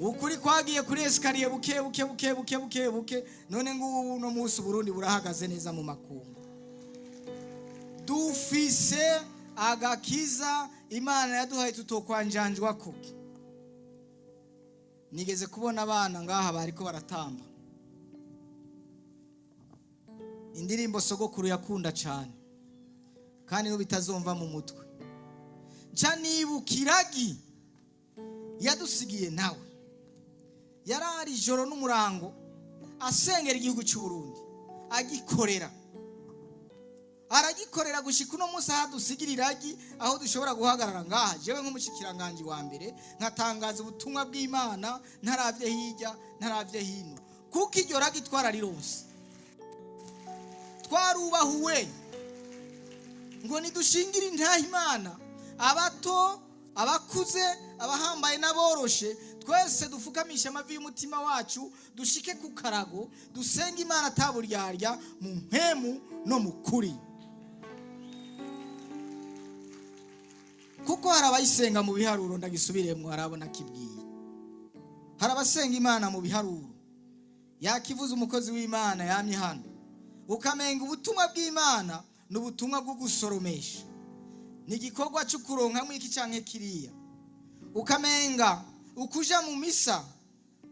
ukuri kwagiye kuri escalier, buke buke buke buke buke buke. None ngubu uno munsi Uburundi burahagaze neza mu makungu. Dufise agakiza Imana yaduhaye tutokwanjanjwa ko. Nigeze kubona abana ngaha bariko baratamba indirimbo sogokuru yakunda cyane, kandi n'ubitazumva mu mutwe. Nca nibuka iragi yadusigiye, nawe yarari ijoro n'umurango asengera igihugu cy'u Burundi, agikorera, aragikorera gushika uno munsi aho dusigira iragi, aho dushobora guhagarara ngaha, jewe nk'umushikiranganji wa mbere, nkatangaza ubutumwa bw'Imana ntaravye hirya, ntaravye hino, kuko iryo ragi twararironse, twarubahuwe ngo nidushingire intaha Imana, abato, abakuze, abahambaye n'aboroshe, twese dufukamisha amavi y'umutima wacu, dushike ku karago, dusenge Imana ataburyarya, mu mpemu no mu kuri, kuko hari abayisenga mu biharuro. Ndagisubiremwo, harabona kibwiye, hari abasenga Imana mu biharuro. Yakivuze umukozi w'Imana yamye hano, ukamenga ubutumwa bw'Imana ni ubutumwa bwo gusoromesha, ni igikorwa cyo kuronkamwo iki canke kiriya, ukamenga ukuja mu misa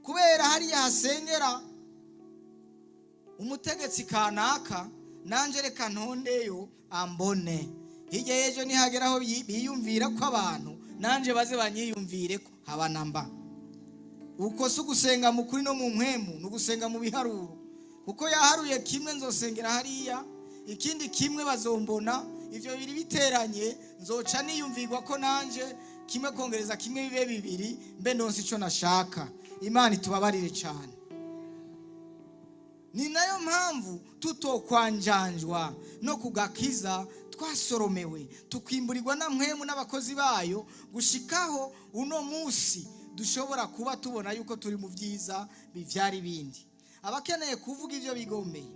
kubera hariya hasengera umutegetsi kanaka, nanje reka ntondeyo ambone, hirya y'ejo nihageraho biyumvira ko abantu nanje baze banyiyumvire ko haba namba. Uko si ugusenga mu kuri no mu mpwemu, ni ugusenga mu biharuro, kuko yaharuye kimwe nzosengera hariya, ikindi kimwe bazombona, ivyo bibiri biteranye nzoca niyumvirwa ko nanje kimwe kongereza kimwe bibe bibiri, mbe ndonse ico nashaka. Imana itubabarire cyane. Ni nayo mpamvu tutokwanjanjwa no kugakiza twasoromewe, tukimburirwa na mpwemu n'abakozi bayo, gushikaho uno munsi dushobora kuba tubona yuko turi mu byiza bivyara ibindi. Abakeneye kuvuga ivyo bigombeye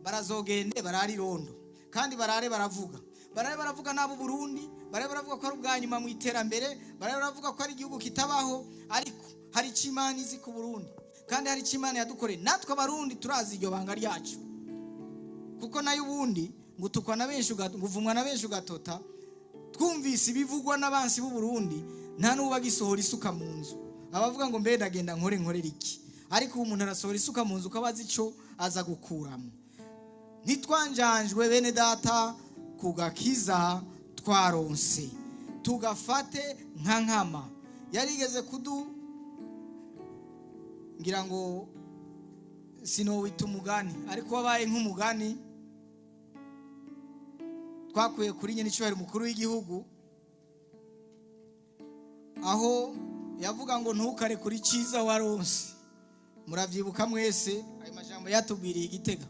barazogende barare irondo, kandi barare baravuga, barare baravuga n'abo Burundi, barare baravuga ko ari ubwa nyuma mu iterambere, barare baravuga ko ari igihugu kitabaho. Ariko hari icyo Imana izi ku Burundi, kandi hari icyo Imana yadukoreye. Natwe Abarundi turazi iryo banga ryacu, kuko nayo ubundi ngo utukwa na benshi, ngo uvumwa na benshi ugatota. Twumvise ibivugwa n'abansi b'u Burundi, nta n'uba agisohora isuka mu nzu, abavuga ngo mbe ndagenda nkore nkorera iki? Ariko ubu umuntu arasohora isuka mu nzu uko abazi icyo aza gukuramo. Ntitwanjanjwe, bene data, ku gakiza twaronse, tugafate nka nkama. Yarigeze kudu ngira ngo sinowita umugani, ariko wabaye nk'umugani twakuye kuri nyine icyubahiro umukuru w'igihugu, aho yavuga ngo ntukare kuri cyiza waronse. Muravyibuka mwese ayo majambo yatubwiriye igitega,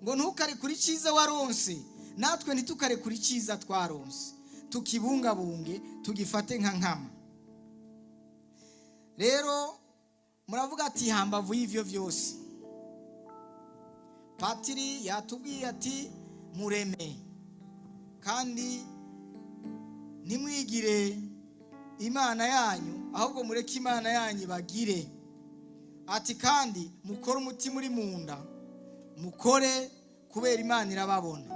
ngo ntukare kuri cyiza waronse. Natwe ntitukare kuri cyiza twaronse, tukibungabunge, tugifate nka nkama. Rero muravuga ati hambavu y'ivyo vyose, patiri yatubwiye ati mureme kandi ntimwigire Imana yanyu, ahubwo mureke Imana yanyu ibagire. Ati kandi mukore umutima uri mu nda, mukore kubera Imana irababona.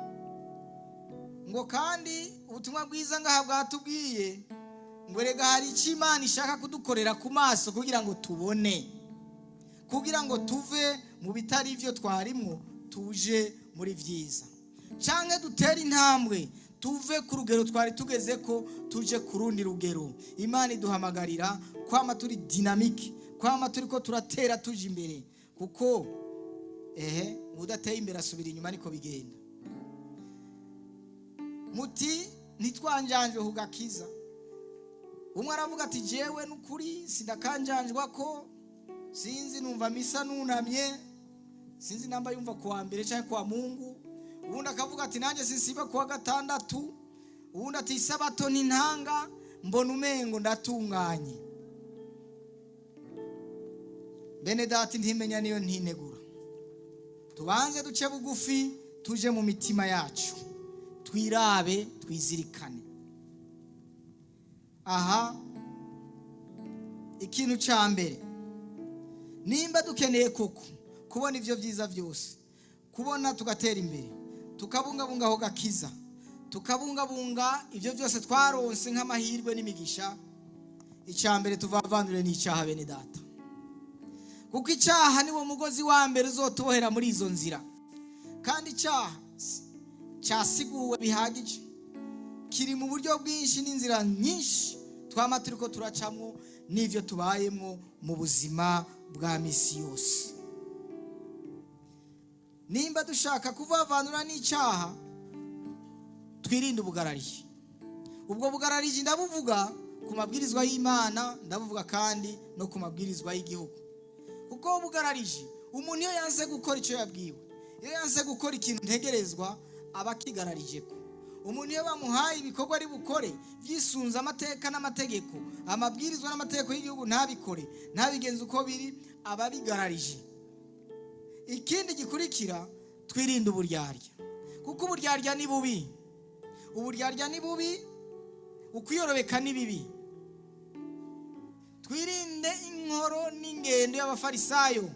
Ngo kandi ubutumwa bwiza ngaha bwatubwiye ngo erega hari icyo Imana ishaka kudukorera ku maso, kugira ngo tubone, kugira ngo tuve mu bitari ibyo twarimwo tuje muri byiza, canke dutere intambwe tuve ku rugero twari tugeze ko tuje ku rundi rugero. Imana iduhamagarira kwama turi dynamique, kwama turi ko turatera tuje imbere, kuko ehe udateye imbere asubira inyuma, niko bigenda. Muti ntitwanjanjwe ku gakiza. Umwe aravuga ati jewe n'ukuri sindakanjanjwa ko sinzi, numva misa nunamye, sinzi namba yumva kuwa mbere cyangwa kuwa Mungu. Ubundi akavuga ati nanjye sinsiba kuwa gatandatu. Ubundi ati isabato n'intanga mbona umengo ndatunganye. Bene data, ntimenya niyo ntinegura. Tubanze duce bugufi, tuje mu mitima yacu, twirabe, twizirikane. Aha ikintu cya mbere, nimba dukeneye koko kubona ibyo byiza byose, kubona tugatera imbere, tukabungabunga aho gakiza, tukabungabunga ibyo byose twaronse nk'amahirwe n'imigisha, icya mbere tuvavanure n'icyaha, bene data. Kuko icyaha niwo mugozi wa mbere uzotubohera muri izo nzira. Kandi icyaha cyasiguwe bihagije, kiri mu buryo bwinshi n'inzira nyinshi twama turi ko turacamwo n'ibyo tubayemo mu buzima bwa misi yose. Nimba dushaka kuvavanura n'icyaha, twirinde ubugarariji. Ubwo bugarariji ndabuvuga ku mabwirizwa y'Imana, ndabuvuga kandi no ku mabwirizwa y'igihugu. Kuko ubugarariji, umuntu iyo yanze gukora icyo yabwiwe, iyo yanze gukora ikintu ntegerezwa, aba akigararije. Ko umuntu iyo bamuhaye ibikorwa ari bukore byisunze amateka n'amategeko, amabwirizwa n'amategeko y'igihugu, ntabikore, ntabigenze uko biri, aba abigararije. Ikindi gikurikira, twirinde uburyarya, kuko uburyarya ni bubi. Uburyarya ni bubi, ukwiyorobeka ni bibi. Twirinde inkoro n'ingendo y'abafarisayo.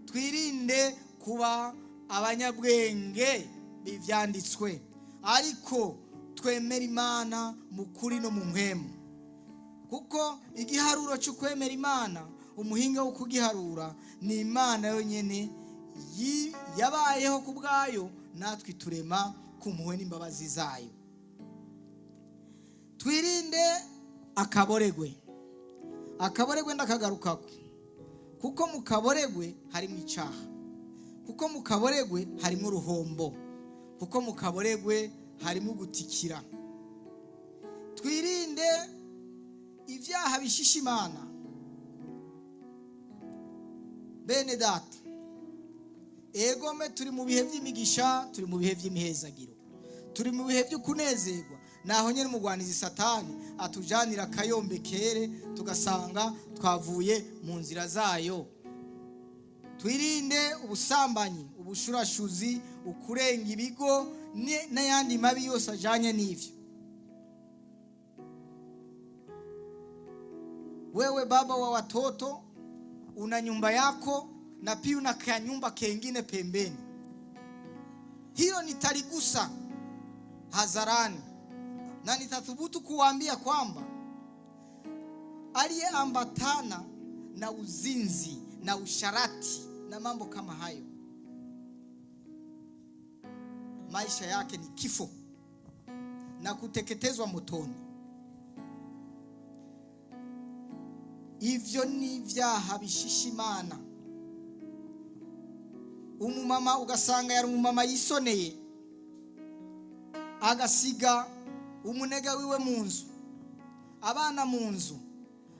Twirinde kuba abanyabwenge b'ibyanditswe, ariko twemera Imana mu kuri no mu mpwemu. Kuko igiharuro cyo kwemera Imana, umuhinga wo kugiharura ni Imana yonyine yabayeho ku bwayo, natwe turema ku mpuhwe n'imbabazi zayo. Twirinde akaboregwe. Akaboregwe ndakagarukako, kuko mu kaboregwe harimo icyaha, kuko mu kaboregwe harimo uruhombo, kuko mu kaboregwe harimo gutikira. Twirinde ibyaha bishisha Imana. Bene data, egome, turi mu bihe by'imigisha, turi mu bihe by'imihezagiro, turi mu bihe byo kunezerwa. Naho nyine umugwanizi Satani atujanira akayombekere, tugasanga twavuye mu nzira zayo. Twirinde ubusambanyi, ubushurashuzi, ukurenga ibigo n'ayandi mabi yose ajyanye n'ivyo. Wewe baba wa watoto, una nyumba yako na pia una kanyumba kengine pembeni. Hiyo nitaligusa hadharani na nitathubutu kuwaambia kwamba aliyeambatana na uzinzi na usharati na mambo kama hayo, maisha yake ni kifo na kuteketezwa motoni. Ivyo ni ibyaha bishisha Imana. Umumama ugasanga yari umumama yisoneye, agasiga umunega wiwe mu nzu, abana mu nzu,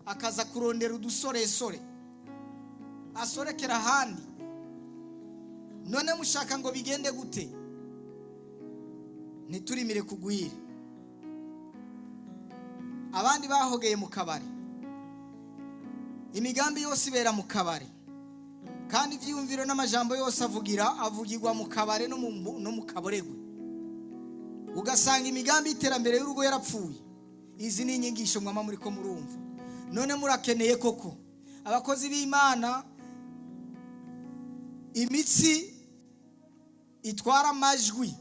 akaza kurondera udusoresore asorekera ahandi. None mushaka ngo bigende gute? Ntiturimire kugwire. Abandi bahogeye mu kabari, imigambi yose ibera mu kabari, kandi ibyiyumviro n'amajambo yose avugirwa mu kabare no mu kaboregwe. Ugasanga imigambi y'iterambere y'urugo yarapfuye. Izi ni inyigisho mwama muri ko murumva. None murakeneye koko abakozi b'Imana, imitsi itwara amajwi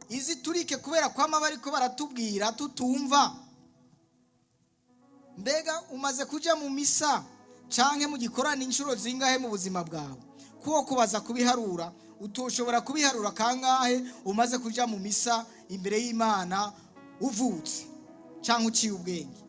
izi turike kubera kwama bariko baratubwira tutumva. Mbega umaze kuja mu misa canke mu gikorane inshuro zingahe mu buzima bwawe? Kuko kubaza kubiharura, utoshobora kubiharura kangahe umaze kuja mu misa imbere y'Imana uvutse canke uciye ubwenge.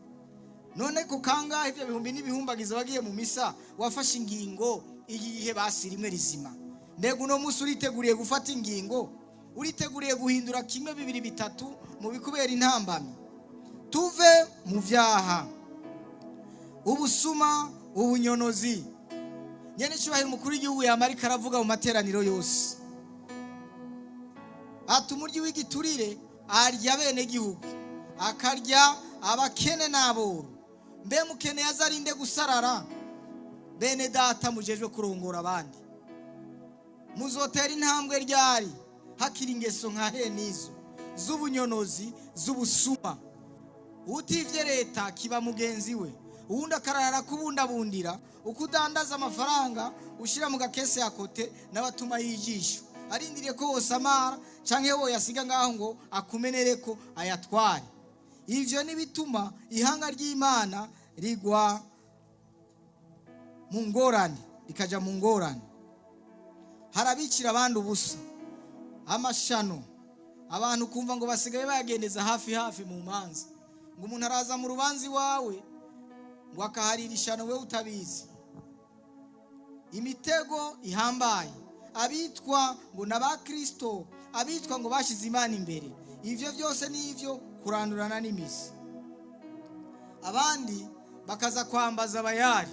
None ku kangahe ivyo bihumbi n'ibihumbagiza wagiye mu misa wafashe ingingo iyihe basi rimwe rizima? Mbega uno munsi uriteguriye gufata ingingo? Uriteguriye guhindura kimwe, bibiri, bitatu mu bikubera intambamyi? Tuve mu vyaha, ubusuma, ubunyonozi. Nyene icyubahiro umukuru w'igihugu yamarika aravuga mu materaniro yose ati: "Umuryi w'igiturire arya bene gihugu, akarya abakene n'aboro." Mbe mukene yazarinde gusarara? Bene data mujejwe kurongora abandi, muzotera intambwe ryari hakiri ingeso nka henizo z'ubunyonozi, z'ubusuma? Utivye leta kiba mugenzi we, uwundi akarara kubundabundira uko udandaza amafaranga ushyira mu gakese ya kote, n'abatuma y'ijisho arindiriye ko wosamara canke wo yasiga ngaho ngo akumenere ko ayatware. Ivyo nibituma ihanga ry'Imana rigwa. mu ngorane, rikaja mu ngorane. Hari abicira abandi ubusa, amashano. Abantu kumva ngo basigaye bayagendeza hafi hafi mu manza, ngo umuntu araza mu rubanza iwawe ngo akaharira ishano we utabizi. Imitego ihambaye, abitwa ngo ni abakristo, abitwa ngo bashyize Imana imbere, ivyo byose ni ivyo kurandurana n'imizi. Abandi bakaza kwambaza abayari,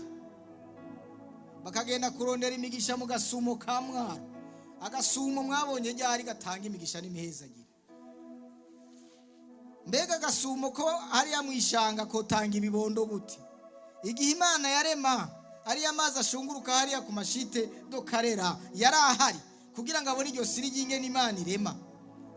bakagenda kurondera imigisha mu gasumo ka Mwaro. Agasumo mwabonye ryari gatanga imigisha n'imihezagiro? Mbega agasumo ko hariya mu ishanga kotanga ibibondo gute? Igihe Imana yarema ariya mazi ashunguruka hariya ku mashite do Karera, yari ahari kugira ngo abone iryo siri ry'ingene Imana irema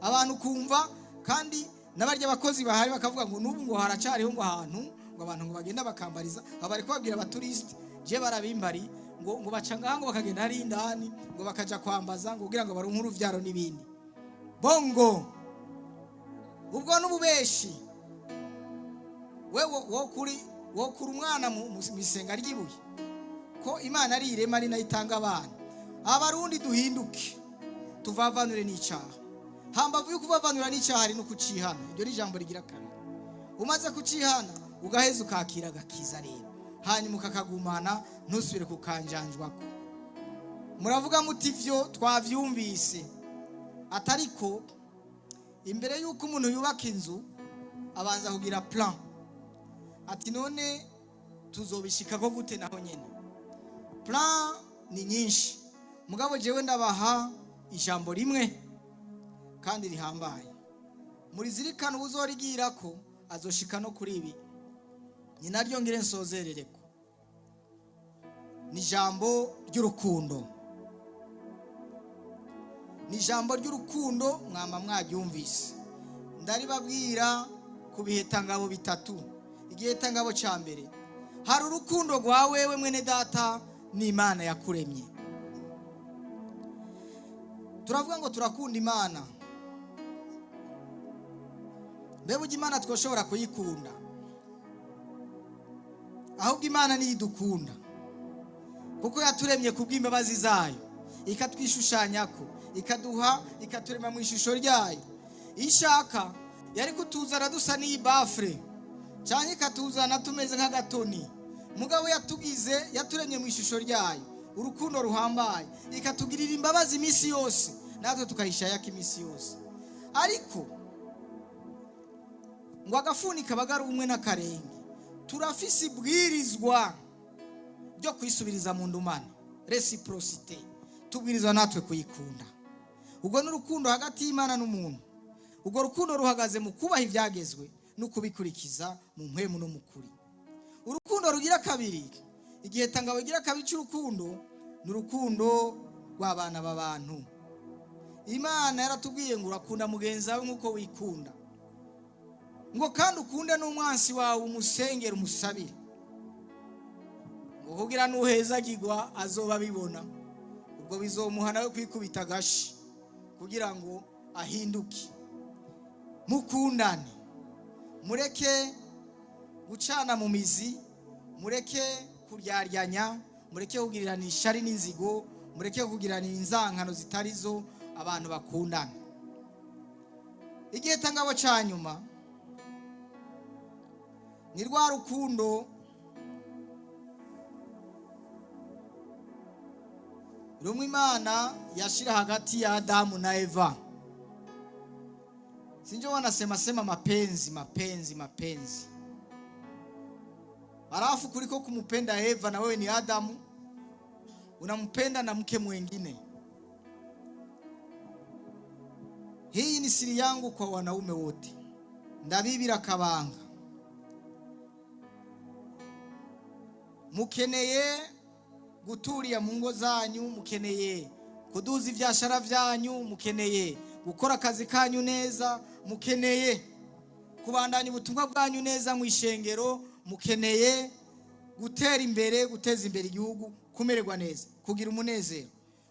abantu. Kumva kandi n'abarya abakozi bahari bakavuga ngo n'ubu ngo haracariho ngo ahantu ngo abantu ngo bagenda bakambariza. Aba bari kubabwira abaturisite, je barabimbari ngo baca ngaha, ngo bakagenda hari indani, ngo bakaja kwambaza ngo kugira ngo baronke uruvyaro n'ibindi. Bongo, ubwo n'ububeshi. Wewe wo kuri wo kuri umwana mu isenga ry'ibuye, ko Imana ari irema, ari nayo itanga abana. Abarundi duhinduke, tuvavanure n'icyaha. Hambavu yo kuvavanura n'icyaha hari no kucihana. Iryo ni ijambo rigira kabiri. Umaze kucihana, ugaheza ukakira agakiza rero, hanyuma ukakagumana, ntusubire kukanjanjwako. Muravuga muti ivyo twavyumvise, atariko imbere y'uko umuntu yubaka inzu abanza kugira plan, ati none tuzobishikako gute? Naho nyene plan ni nyinshi, mugabo jewe ndabaha ijambo rimwe kandi rihambaye, murizirikana. Uzorigirako azoshika no kuri ibi, ni naryo ngire nsozerereko. Ni ijambo ry'urukundo, ni ijambo ry'urukundo. Mwama mwaryumvise, ndaribabwira ku bihetangabo bitatu. Igihetangabo cya mbere, hari urukundo rwa wewe mwene data n'Imana yakuremye. Turavuga ngo turakunda Imana. Mbega ujya Imana twashobora kuyikunda? Ahubwo Imana niyo idukunda, kuko yaturemye ku bw'imbabazi zayo, ikatwishushanyako, ikaduha, ikaturema mu ishusho ryayo. Iyo ishaka yari kutuzana dusa n'iyi baffle, cyangwa ikatuzana tumeze nk'agatoni. Mugabo yatugize, yaturemye mu ishusho ryayo, urukundo ruhambaye, ikatugirira imbabazi iminsi yose, natwe tukayishayako iminsi yose. Ariko ngo agafuni kaba ari umwe n'akarenge. Turafise ibwirizwa ryo kwisubiriza mu ndumane, réciprocité. Tubwirizwa natwe kuyikunda. Ubwo ni urukundo hagati y'Imana n'umuntu. Urwo rukundo ruhagaze mu kubaha ibyagezwe no kubikurikiza mu mpwemu no mu kuri. Urukundo rugira kabiri, igihe tangabo gira kabiri cy'urukundo, ni urukundo rw'abana b'abantu. Imana yaratubwiye ngo urakunda mugenzi wawe nk'uko wikunda, ngo kandi ukunde n'umwansi wawe, umusengere, umusabire, ngo kugira nuhezagirwa azoba abibona. Ubwo bizomuha nawe kwikubita agashi kugira ngo ahinduke. Mukundane, mureke gucana mu mizi, mureke kuryaryanya, mureke kugirirana ishari n'inzigo, mureke kugirirana inzankano zitari zo. Abantu bakundana. Igihe tangabo cya nyuma ni rwa rukundo rumwe Imana yashira hagati ya Adamu na Eva. Sinjo wanasema sema mapenzi, mapenzi, mapenzi, halafu kuliko kumpenda Eva na wewe ni Adamu, unampenda na mke mwingine. Hii ni siri yangu kwa wanaume wote, ndabibira kabanga. Mukeneye guturiya mu ngo zanyu, mukeneye kuduza ibyashara byanyu, mukeneye gukora akazi kanyu neza, mukeneye kubandanya ubutumwa bwanyu neza mu ishengero, mukeneye gutera imbere, guteza imbere igihugu, kumererwa neza, kugira umunezero,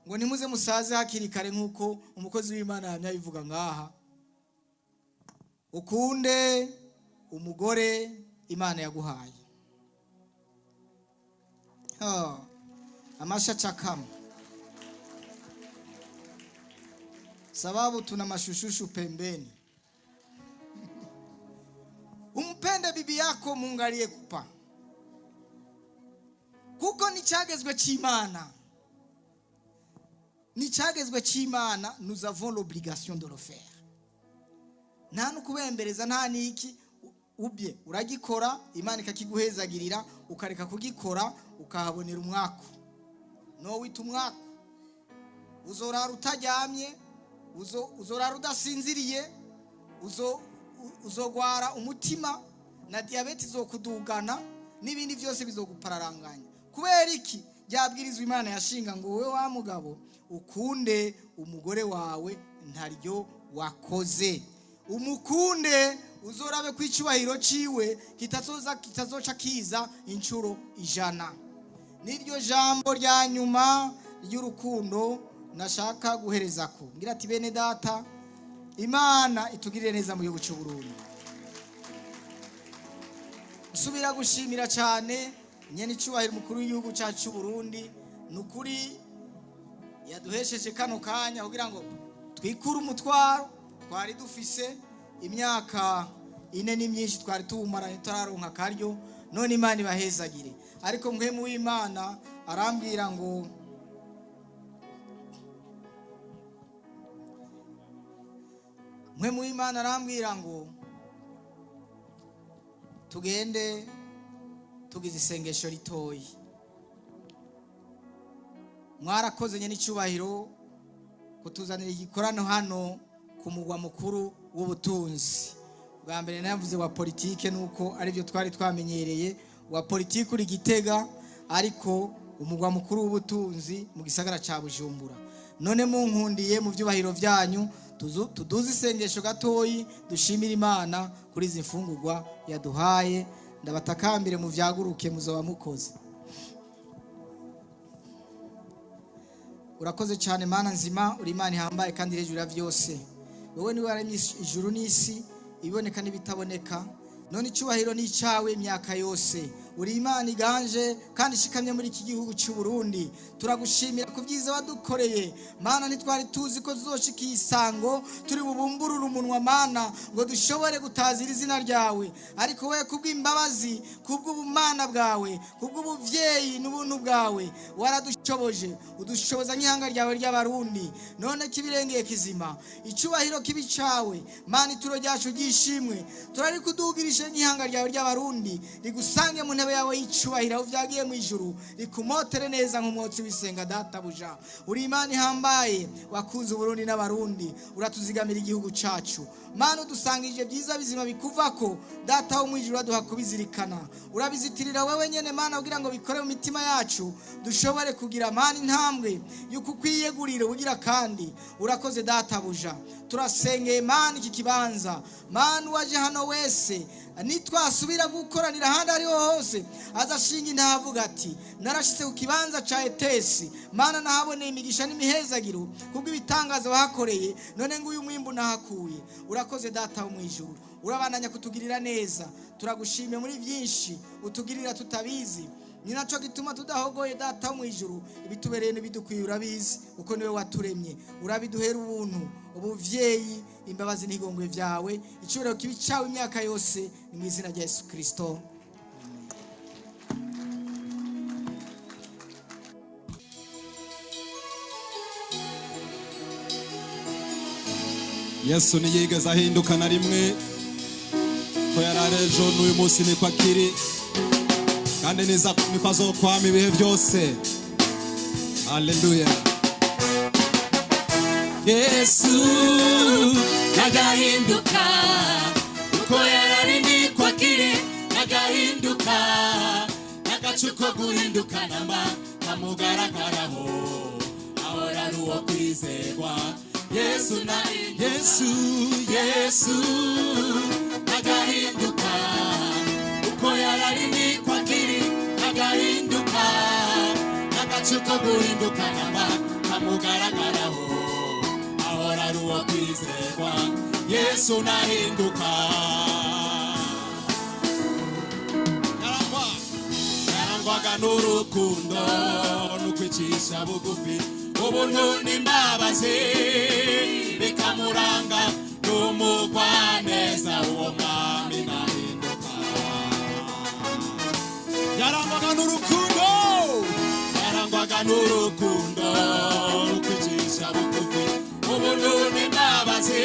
ngo ntimuze musaze hakiri kare nk'uko umukozi w'Imana yamye abivuga ngaha. Ukunde umugore Imana yaguhaye. Ah. Amasha chakama, sababu tuna mashushushu pembeni. Umpende bibi yako Mungu aliyekupa, kuko n'icyagezwe cy'Imana, n'icyagezwe cy'Imana. Nous avons l'obligation de le faire. Nta n'ukubembereza, nta n'iki. Ubye uragikora, Imana ikakiguhezagirira, ukareka kugikora ukahabonera umwaku. No wita umwaku, uzorara utaryamye, uzorara udasinziriye, uzogwara umutima na diyabete izokudugana n'ibindi byose bizogupararanganya. Kubera iki? Ryabwirizwa Imana yashinga ngo wowe wa mugabo ukunde umugore wawe, ntaryo wakoze. Umukunde, uzorabe ko icyubahiro ciwe kitazoca kiza inshuro 100. Niryo jambo rya nyuma ry'urukundo nashaka guhereza ko ngira ati: bene data, Imana itugirire neza mu gihugu cy'u Burundi. Nsubira gushimira cyane nyene icyubahiro umukuru w'igihugu cyacu cy'u Burundi. Ni ukuri yaduhesheje kano kanya kugira ngo twikure umutwaro twari dufise. Imyaka 4 ni myinshi twari tuwumaranye turaronka akaryo. None Imana ibahezagire. Ariko mpwemu w'Imana arambwira ngo mpwemu w'Imana arambwira ngo tugende tugize isengesho ritoyi. Mwarakoze nyene icyubahiro kutuzanira igikorano hano ku mugwa mukuru w'ubutunzi. Bwa mbere navuze wa politike, nuko aribyo twari twamenyereye, wa politike uri Gitega, ariko umugwa mukuru w'ubutunzi mu gisagara ca Bujumbura. None munkundiye, mu byubahiro byanyu, tuduze isengesho gatoyi, dushimire Imana kuri izi mfungurwa yaduhaye. Ndabatakambire mu vyaguruke, muzoba mukoze. Urakoze cyane, Mana nzima, uri Imana ihambaye kandi hejuru ya byose. Wowe niwe waremye ijuru n'isi, ibiboneka n'ibitaboneka. None icyubahiro ni icyawe imyaka yose. Uri Imana iganje kandi ishikamye muri iki gihugu cy'u Burundi. Turagushimira ku byiza wadukoreye, Mana. Ntitwari tuzi ko tuzoshika iyi sango turi bubumburure umunwa, Mana, ngo dushobore gutazira izina ryawe. Ariko we kubw'imbabazi, kubw'ubumana bwawe, kubw'ubuvyeyi n'ubuntu bwawe, waradushoboje, udushoboza nk'ihanga ryawe ry'Abarundi. None kibirengeye kizima, icyubahiro kibi cawe, Mana. Ituro ryacu ryishimwe turarikudugirishe nk'ihanga ryawe ry'Abarundi, rigusange mu ntebe yawe y'icubahiro aho vyagiye mu ijuru, rikumotere neza nk'umwotsi w'isenga. Databuja, uri Imana ihambaye, wakunze Uburundi n'Abarundi, uratuzigamira igihugu cacu. Mana, udusangije byiza bizima bikuvako. Data wo mu ijuru, uraduha kubizirikana, urabizitirira wewe nyene, Mana, kugira ngo bikore mu mitima yacu, dushobore kugira, Mana, intambwe y'uko ukwiyegurira ugira. Kandi urakoze, databuja. Turasengeye, Mana, iki kibanza. Mana, uwaje hano wese, nitwasubira gukoranira ahandi ariho hose, azashinga intavuga ati: narashitse ku kibanza ca Etesi, Mana, nahaboneye imigisha n'imihezagiro kubw'ibitangaza wahakoreye. None nguyu mwimbu nahakuye. Urakoze, data wo mu ijuru, urabandanya kutugirira neza. Turagushimiye muri byinshi utugirira tutabizi. Ni nacyo gituma tudahogoye, data wo mu ijuru. Ibitubereye n'ibidukwiye urabizi, kuko niwe waturemye. Urabiduhera ubuntu, ubuvyeyi, imbabazi n'igongwe vyawe. Icyubahiro kibi cyawe imyaka yose. Ni mu izina rya Yesu Kristo. Yesu ntiyigeze ahinduka na rimwe. Ko yari ari ejo, n'uyu munsi niko akiri, kandi niko azokwama ibihe byose. Haleluya! Yesu Nagahinduka, uko yarari niko akiri, nagahinduka. N'agacu ko guhinduka namba kamugaragaraho, ahora ari uwo kwizerwa. Yesu na Yesu, Yesu nagahinduka, uko yarari niko akiri, nagahinduka. N'agacu ko guhinduka namba kamugaragaraho, ahora ari uwo kwizerwa. Yesu nahinduka. Yarangwa Yarangwa Yarangwaga n'urukundo n'ukwicisha bugufi, ubuntu n'imbabazi bikamuranga, n'umugwaneza, uwo mwami ntahinduka. Yarangwaga n'urukundo, yarangwaga n'urukundo n'ukwicisha bugufi, ubuntu n'imbabazi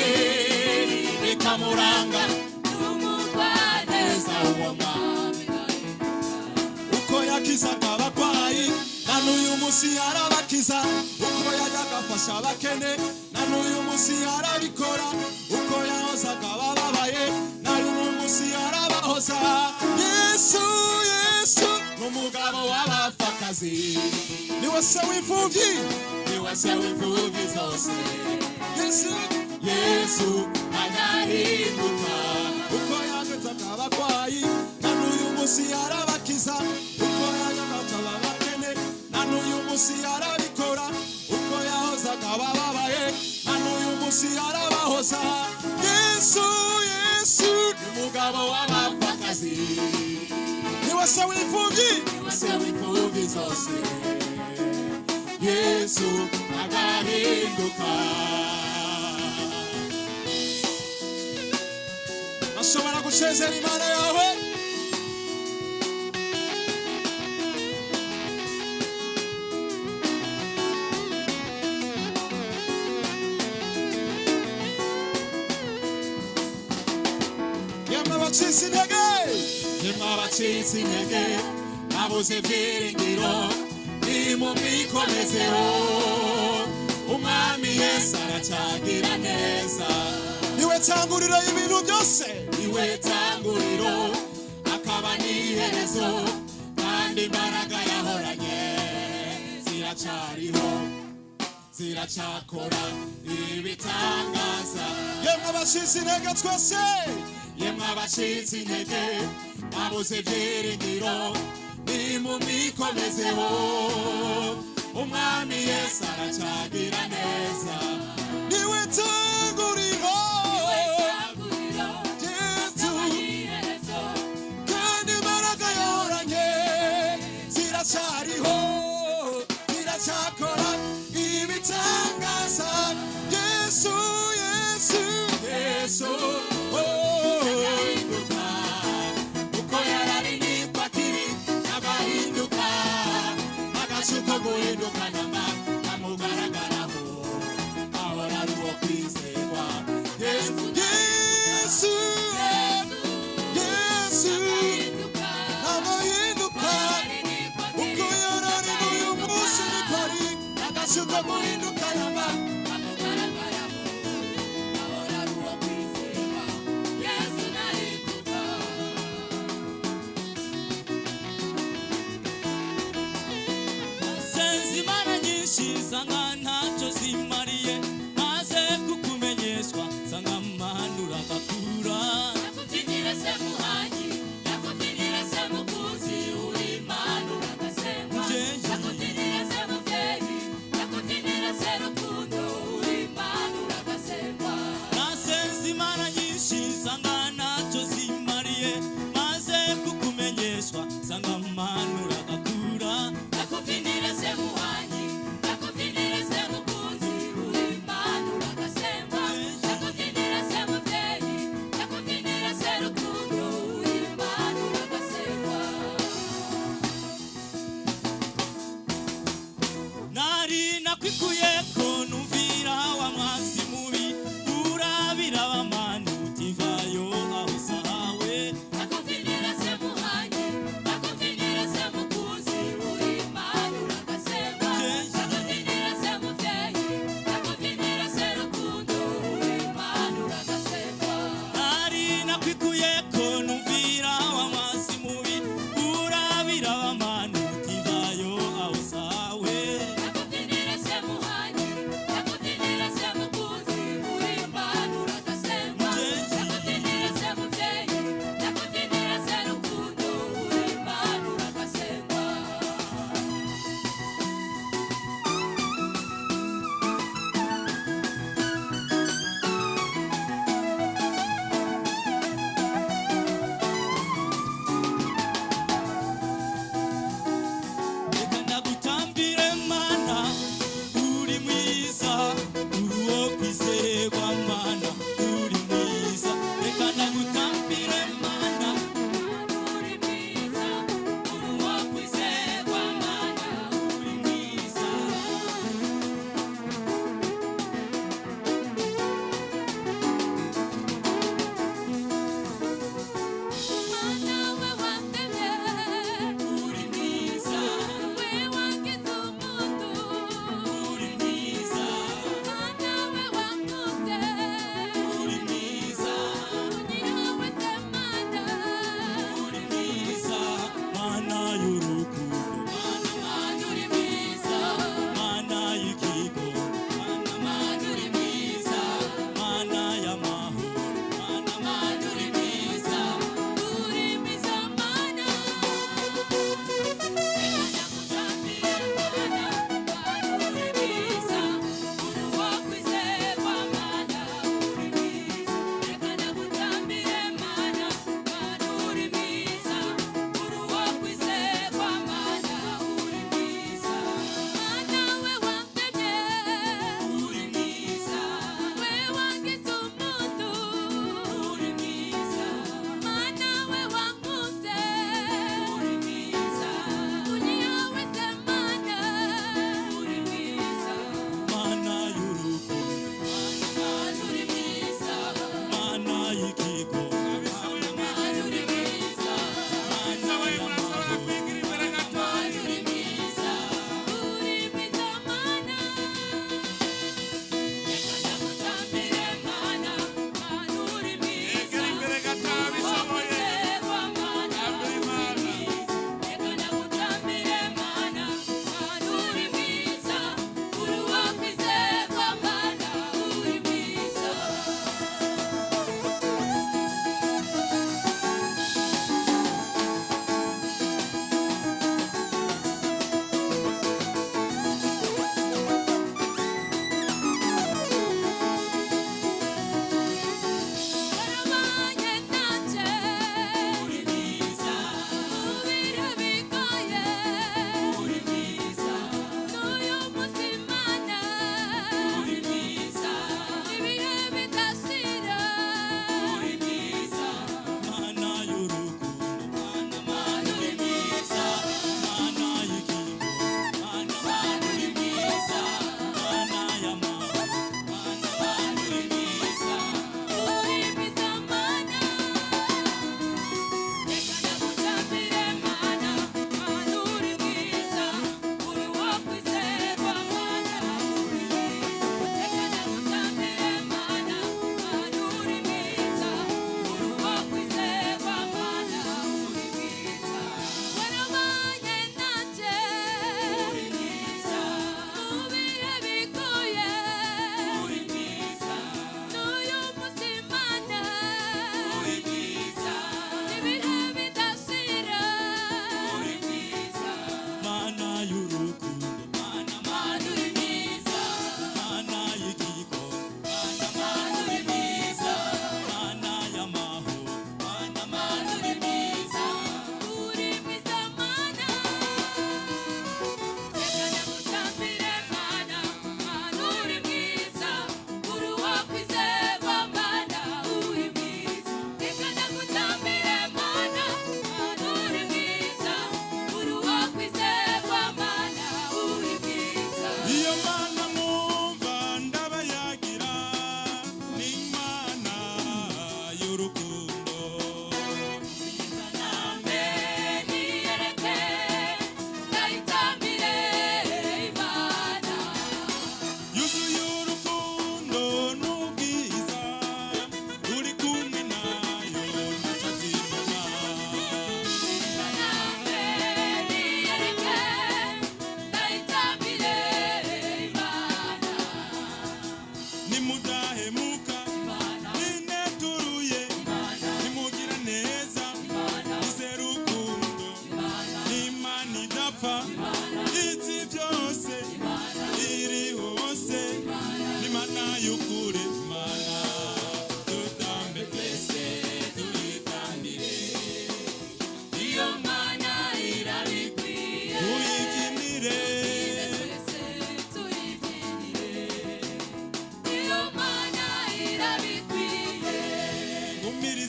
bikamuranga, N'umugwaneza, uwo mwami. Uko yakizaga abarwayi, na n'uyu munsi arabakiza. Uko yajyaga afasha abakene, na n'uyu munsi arabikora. Uko yahozaga abababaye, na n'uyu munsi arabahoza. Yesu, Yesu ni umugabo w'abapfakazi, niwe se w'imfubyi, niwe se w'imfubyi zose. Yesu, Yesu anahinduka. Uko yagezaga abarwayi, na n'uyu munsi arabakiza. Uko yajyaga abakene, na n'uyu munsi arabikora. Uko yahozaga abababaye, na n'uyu munsi arabahoza. Yesu, Yesu ni umugabo w'abapfakazi, niwe se w'imfubyi, niwe se w'imfubyi zose. Yesu agahinduka. Bashobora gusezera Imana yawe. Yemwe abacitse intege, yemwe abacitse intege, babuze ibyiringiro, nimumwikomezeho, Umwami Yesu aracyagira neza. Niwe tanguriro y'ibintu byose, niwe tanguriro akaba n'iherezo, kandi imbaraga yahoranye ziracyariho, ziracyakora ibitangaza. Yemwe abacitse intege twese, yemwe abacitse intege, babuze ibyiringiro, nimumwikomezeho, Umwami Yesu aracyagira neza. Niwe tanguriro, Yesu, kandi imbaraga yahoranye ziracyariho, ziracyakora ibitangaza. Yesu, Yesu, Yesu, oh. Agahinduka. Uko yarari niko akiri, agahinduka agacuko guhinduka namba kamugaragaraho, ahora ari uwo kwizerwa. Yesu, Yesu, Yesu agahinduka. Uko yarari n'uyu munsi niko ari, agacuko guhinduka namba. Senze Imana nyinshi, nsanga ntacyo zimariye, maze kukumenyeshwa nsanga mpanura agakura. Nakubyinira se muhanyi, nakubyinira se mukunzi, uri Imana uragasengwa. Mubyeyi. Nakubyinira se mubyeyi, nakubyinira se rukundo, uri Imana uragasengwa. Nasenze Imana nyinshi, nsanga ntacyo zimariye, maze kukumenyeshwa nsanga mpanura agakura. Nakubyinira se muhanyi, nakubyinira se mukunzi, uri Imana uragasengwa. Nakubyinira se mubyeyi, nakubyinira se rukundo, uri Imana uragasengwa. Nari nakwikuye ko numvira wa mwasi mubi, urabira abamani utivayo aho sahawe. Nakubyinira se muhanyi, nakubyinira se mukunzi, uri Imana uragasengwa. Nakubyinira se mubyeyi, nakubyinira se rukundo, uri Imana uragasengwa. Nari nakwikuye ko numvira wa mwasi mubi, urabira abamani utivayo aho sahawe. Nakubyinira se muhanyi, nakubyinira se mukunzi, uri Imana uragasengwa. Nakubyinira se mubyeyi, nakubyinira se rukundo, uri Imana uragasengwa. Nakubyinira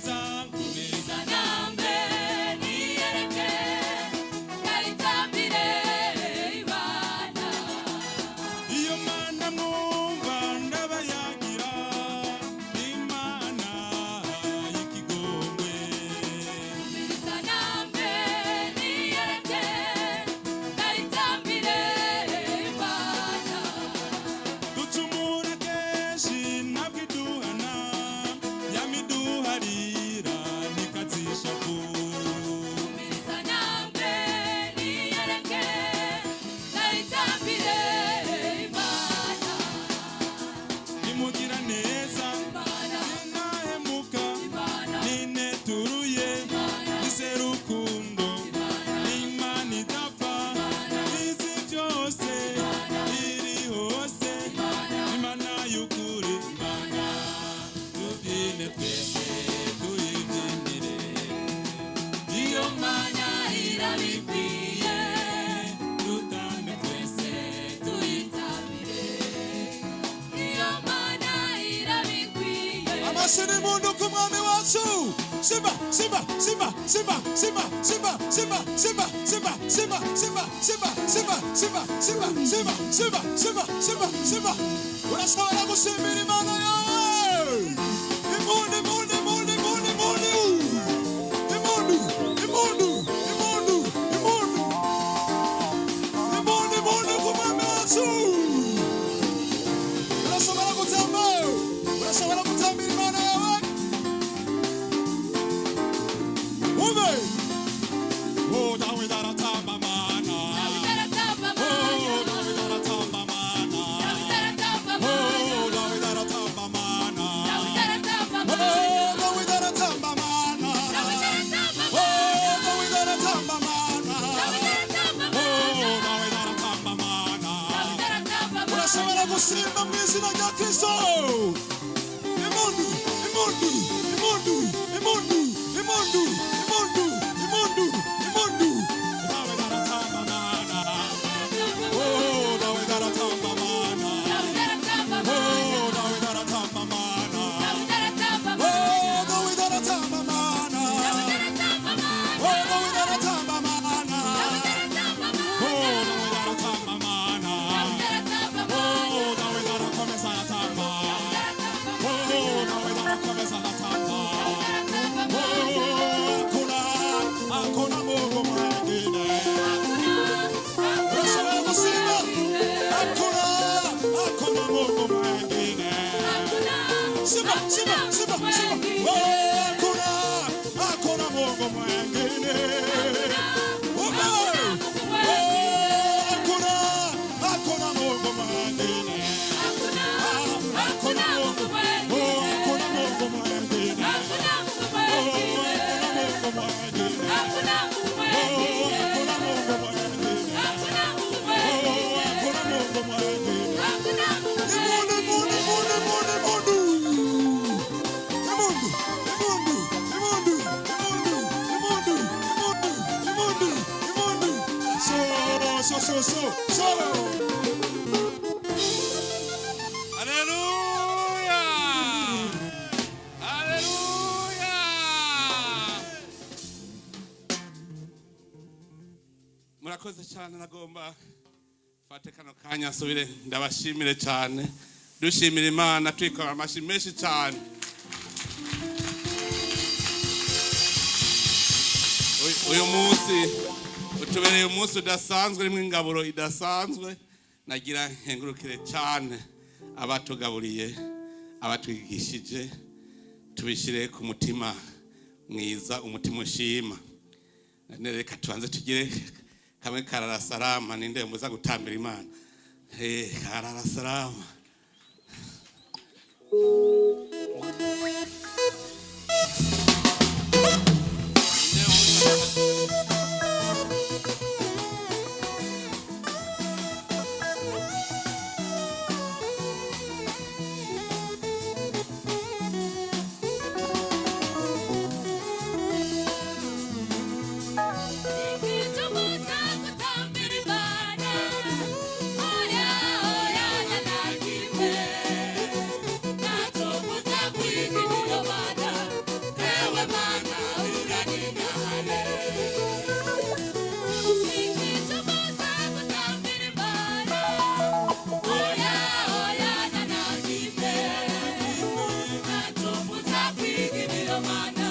Umviriza, umviriza. Nambe niyereke ndayitambire Imana. Iyo mana mwumva ndabayagira, Imana y'ikigongwe. Umviriza nambe niyereke ndayitambire Imana. Ducumura kenshi ntabwo iduhana, yamiduharira ntikazishaku. Umviriza nambe niyereke ndayitambire Imana. Nimugira neza, Imana, ninahemuka, Imana, nineturuye, niserukundo, n'Imana idapfa, izi byose, iri hose, Imana y'ukuri, Imana tubyine twese tuyibyinire. Iyo Imana irabikwiye dutambe twese tuyitambire. Iyo Mana irabikwiye. Amashyi n'impundu ku mwami wacu. Simba, simba, simba, simba, simba, simba, simba, simba, simba, simba, simba, simba, simba, simba, simba, simba, simba, simba, simba, simba. Urashobora gushimira Imana yawe. Impundu, impundu, impundu, impundu, impundu. Impundu, impundu, impundu, impundu. Impundu, impundu ku mwami wacu. Urashobora gutamba, urashobora gutambira Imana yawe. Umve. Oh, Dawidi aratamba mana. Dawidi aratamba Oh, Mana. Dawidi aratamba mana. Dawidi aratamba Oh, Mana. Dawidi aratamba mana. Dawidi aratamba Oh, Mana. Dawidi aratamba mana. Dawidi aratamba Oh, Dawidi aratamba mana. Dawidi aratamba Oh, Mana. Dawidi aratamba mana. Dawidi aratamba Mana. Urashobora gusimba mu izina rya Kristo. Impundu, impundu, impundu, impundu, impundu, impundu, impundu, impundu. Dawidi aratamba mana. Oh, Dawidi aratamba mana. Dawidi aratamba Oh, Mana. Dawidi aratamba mana. Dawidi aratamba Oh, Mana. Dawidi aratamba mana. Dawidi aratamba Mana. Oh, Dawidi aratamba mana. Dawidi aratamba Oh, Mana. Dawidi aratamba mana. Dawidi aratamba Mana. Oh, Dawidi arakomeza aratamba. Oh, Dawidi arakomeza aratamba. Oh, hakuna, hakuna Mungu mwingine. Urashobora gusimba? Hakuna, hakuna Mungu mwingine. Simba, simba, simba, simba. Oh, hakuna, hakuna Mungu mwingine. Ume. Oh, hakuna, hakuna Mungu mwingine. Hakuna Mungu. Oh, hakuna Mungu mwingine. Oh, hakuna Mungu mwingine. Oh, hakuna Mungu mwingine. Oh, hakuna Mungu mwingine. Impundu, impundu, impundu, impundu, impundu. Impundu, impundu, impundu, impundu, impundu, impundu, impundu, impundu. So, so, so, so, so. Haleluya! Haleluya! Murakoze cyane, nagomba fate kano kanya nsubire ndabashimire cyane, dushimira Imana twikora amashyi menshi cyane. Uyu munsi utubereye umunsi udasanzwe, urimo ingaburo idasanzwe. Nagira nkengurukire cyane abatugaburiye, abatwigishije, tubishyire ku mutima mwiza, umutima ushima. None reka tubanze tugire kamwe karara salama. Ninde muza gutambira Imana? Karara salama. Ninde muza- Ikitubuza gutambira Imana, oya oya na kimwe, ntacyo buza kwigira. mana,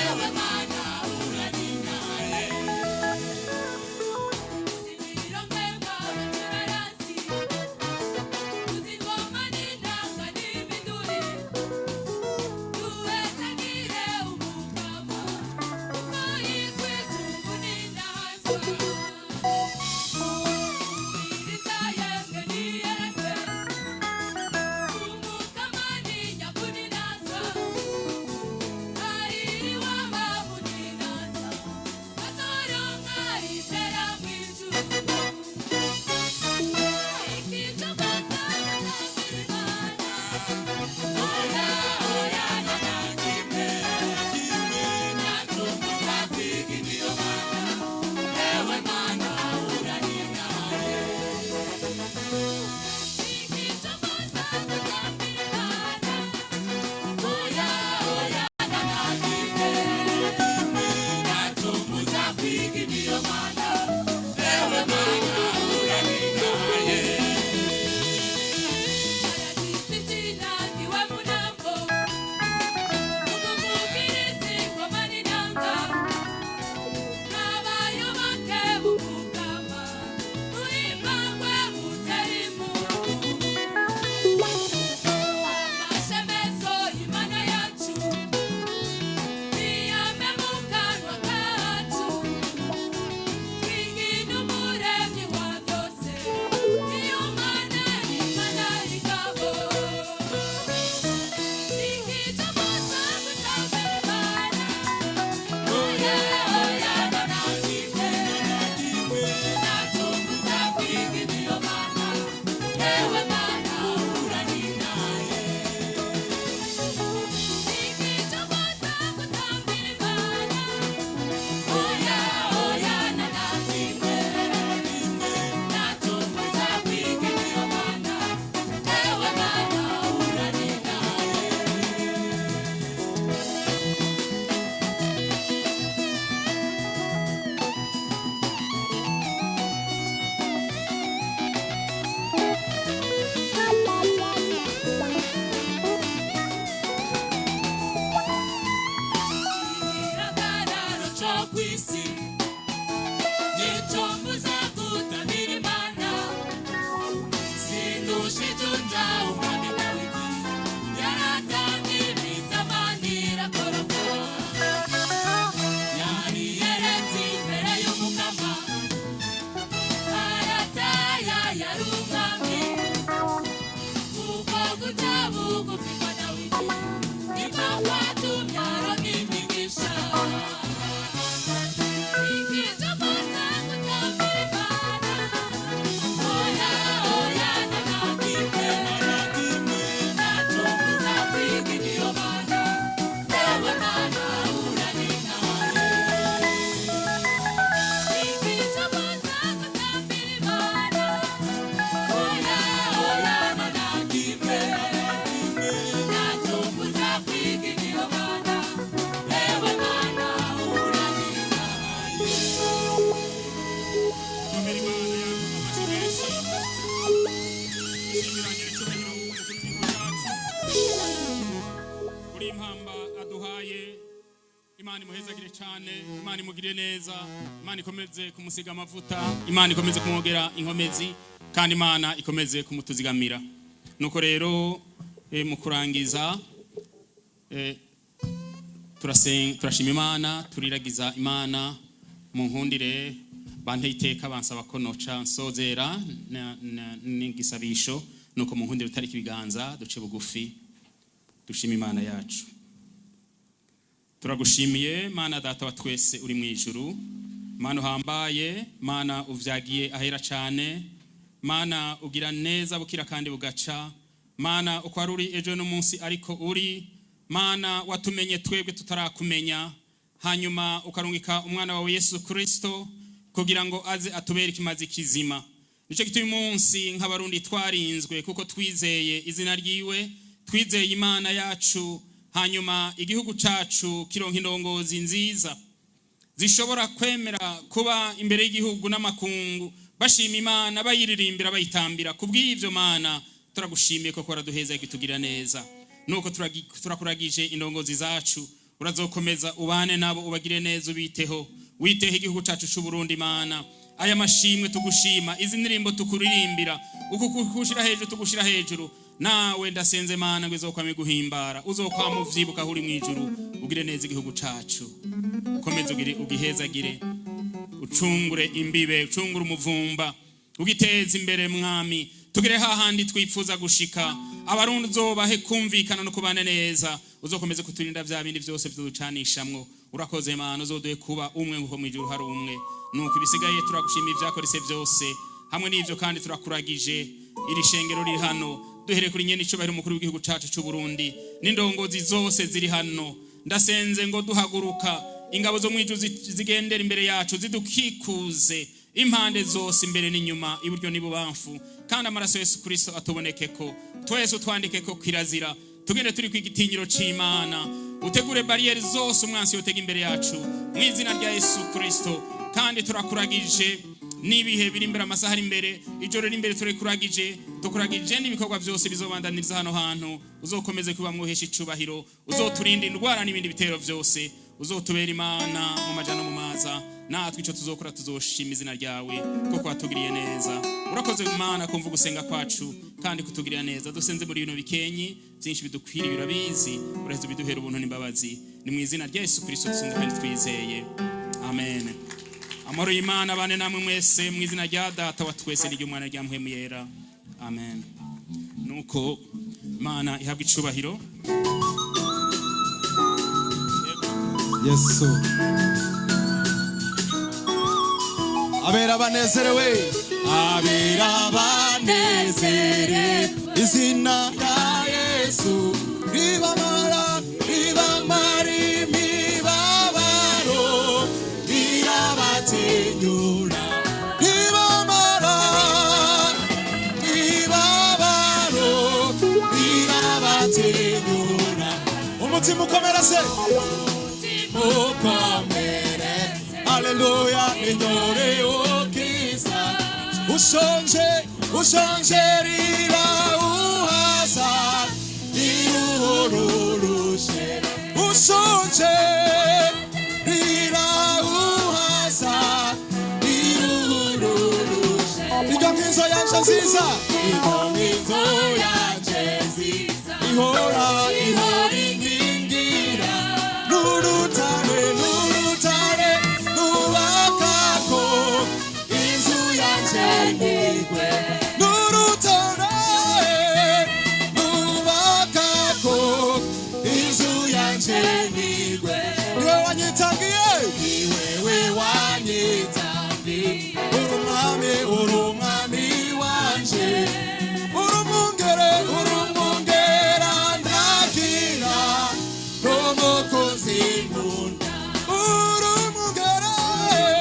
ewe mana urarindaye. Zibirongwemba abacuraranzi, tuzingoma n'inanga n'imiduri, duhezagire umukama, kuko yikwije ubuninazwa. Umviriza yemwe niyereke, umukama ni nyakuninazwa, ahiriwe abamuninaza, bazoronka impera mw'ijuru. Umuremyi wa byose, niyo mana imana y'ingabo. Igihagararo cyo ku isi nicyo mbuza kutabira Imana, sindusha ijunja umwami Dawidi yaratambye imitamani irakoroka, yariyeretse imbere y'Umukama arataya yari umwami, kuko guca bugufi kwa Dawidi niko kwatumye aronka imigisha. Komera Imana yacu amashyi menshi. Dushimira nyiricyubahiro umukuru w'igihugu cyacu kuri iyi mpamba aduhaye. Imana imuhezagire cyane, Imana imugirire neza, Imana ikomeze kumusiga amavuta, Imana ikomeze kumwongera inkomezi, kandi Imana ikomeze kumutuzigamira. Nuko rero mu kurangiza turashima Imana, turiragiza Imana. Mu nkundire banteye iteka bansaba ko noca nsozera n'igisabisho. Nuko mu nkundire utarika ibiganza, duce bugufi, dushima Imana yacu. Turagushimiye Mana Data wa twese uri mu ijuru, Mana uhambaye, Mana uvyagiye ahera cane, Mana ugira neza bukira kandi bugaca, Mana uko wari uri ejo n'umunsi ariko uri Mana watumenye twebwe tutarakumenya, hanyuma ukarungika umwana wawe Yesu Kristo kugira ngo aze atubere ikimazi kizima. Nicyo gituma uyu munsi nk'Abarundi twarinzwe kuko twizeye izina ryiwe, twizeye Imana yacu, hanyuma igihugu cacu kironka indongozi nziza zishobora kwemera kuba imbere y'igihugu n'amakungu, bashima Imana, bayiririmbira, bayitambira. Kubw'ivyo Mana turagushimiye koko waraduheza, igitugira neza. Nuko turakuragije indongozi zacu. Urazokomeza ubane nabo, ubagire neza, ubiteho, witeho igihugu cacu c'u Burundi. Mana, aya mashimwe tugushima, izi ndirimbo tukuririmbira, uku kugushira hejuru tugushira hejuru, nawe ndasenze Mana ngo izokwame guhimbara, uzokwama uvyibuka aho uri mw'ijuru. Ugire neza igihugu cacu, ukomeze ugire, ugihezagire, ucungure imbibe, ucungure umuvumba, ugiteze imbere. Mwami, tugere hahandi twifuza gushika. Abarundi uzobahe kumvikana no kubana neza, uzokomeze kuturinda vya bindi vyose vyoducanishamwo. Urakoze Mana, uzoduhe kuba umwe nkuko mw'ijuru hari umwe. Nuko ibisigaye turagushima ivyakorese vyose hamwe n'ivyo, kandi turakuragije iri shengero riri hano, duhere kuri nyene icubahiro umukuru w'igihugu cacu c'u Burundi n'indongozi zose ziri hano. Ndasenze ngo duhaguruka, ingabo zo mwijuru zigendera imbere yacu, zidukikuze impande zose, imbere n'inyuma, iburyo n'ibubamfu, kandi amaraso Yesu Kristo atubonekeko twese, utwandikeko kirazira, tugende turi ku igitinyiro c'Imana. Utegure bariyeri zose umwansi yotega imbere yacu mu izina rya Yesu Kristo. Kandi turakuragije n'ibihe biri imbere, amasaha ari imbere, ijoro riri imbere, turikuragije, tukuragije n'ibikorwa byose bizobandaniriza hano hantu. Uzokomeze kuba mwuhesha icubahiro, uzoturinda indwara n'ibindi bitero byose, uzotubera Imana mu majana no mu maza. Natwe ico tuzokora, tuzoshima izina ryawe kuko watugiriye neza. Urakoze Imana kumva ugusenga kwacu kandi kutugirira neza. Dusenze muri bino bikenyi byinshi bidukwiriye, urabizi, uraheza ubiduhera ubuntu n'imbabazi. Ni mu izina rya Yesu Kristo dusenze kandi twizeye, amen. Amahoro y'Imana bane namwe mwese mu izina rya Data wa twese n'iry'Umwana, rya Mpwemu Yera, amen. Nuko Imana ihabwa icubahiro. Yesu, abera banezerewe, abera banezerewe, izina rya Yesu ribamara, ribamara imibabaro, rirabatinyura, ribamara imibabaro, rirabatinyura. Umutima ukomera se, ukomere, aleluya, intore ukiza ushonje, ushonje rira uhaza iruhururushe, ushonje rira uhaza iruhururushe. Iryo nkizo yanje nziza, iryo nkizo yanje nziza, ihora, ihora inkingira, n'urutare, n'urutare nubakako inzu yanje nigwe, n'urutare nubakako inzu yanje nigwe. Niwe wanyitangiye, ni wewe wanyitangiye, uri umwami, uri umwami wanje, uri umwungere, uri umwungera ndakira n'umukozi nkunda, uri umwungere,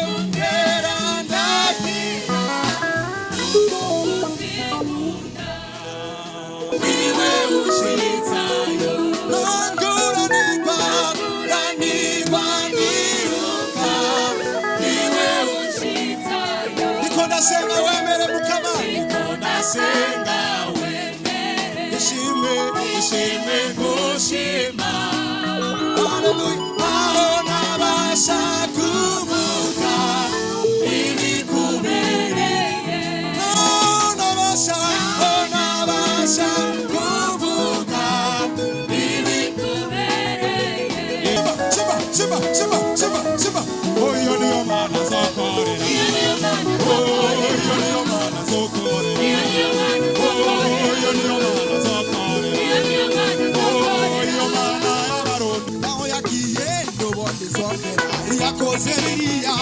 umwungera ndakira, niwe ushitsayo. Nonguranirwa, ranirwa, niruka, niwe niko ndasenga, wemere Mukama, niko ndasenga wemere, ishimwe, ishimwe gushima. Haleluya, aho nabasha kuvuga ibikubereye, aho nabasha, aho nabasha kuvuga ibikubereye. Simba, simba, simba, simba, simba. Oyo niyo Mana nzokorera, oyo niyo Mana nzokorera, oyo niyo Mana nzokorera, oyo Mana y'Abarundi. Naho yagiye ndobonde zongera, yakoze biriya.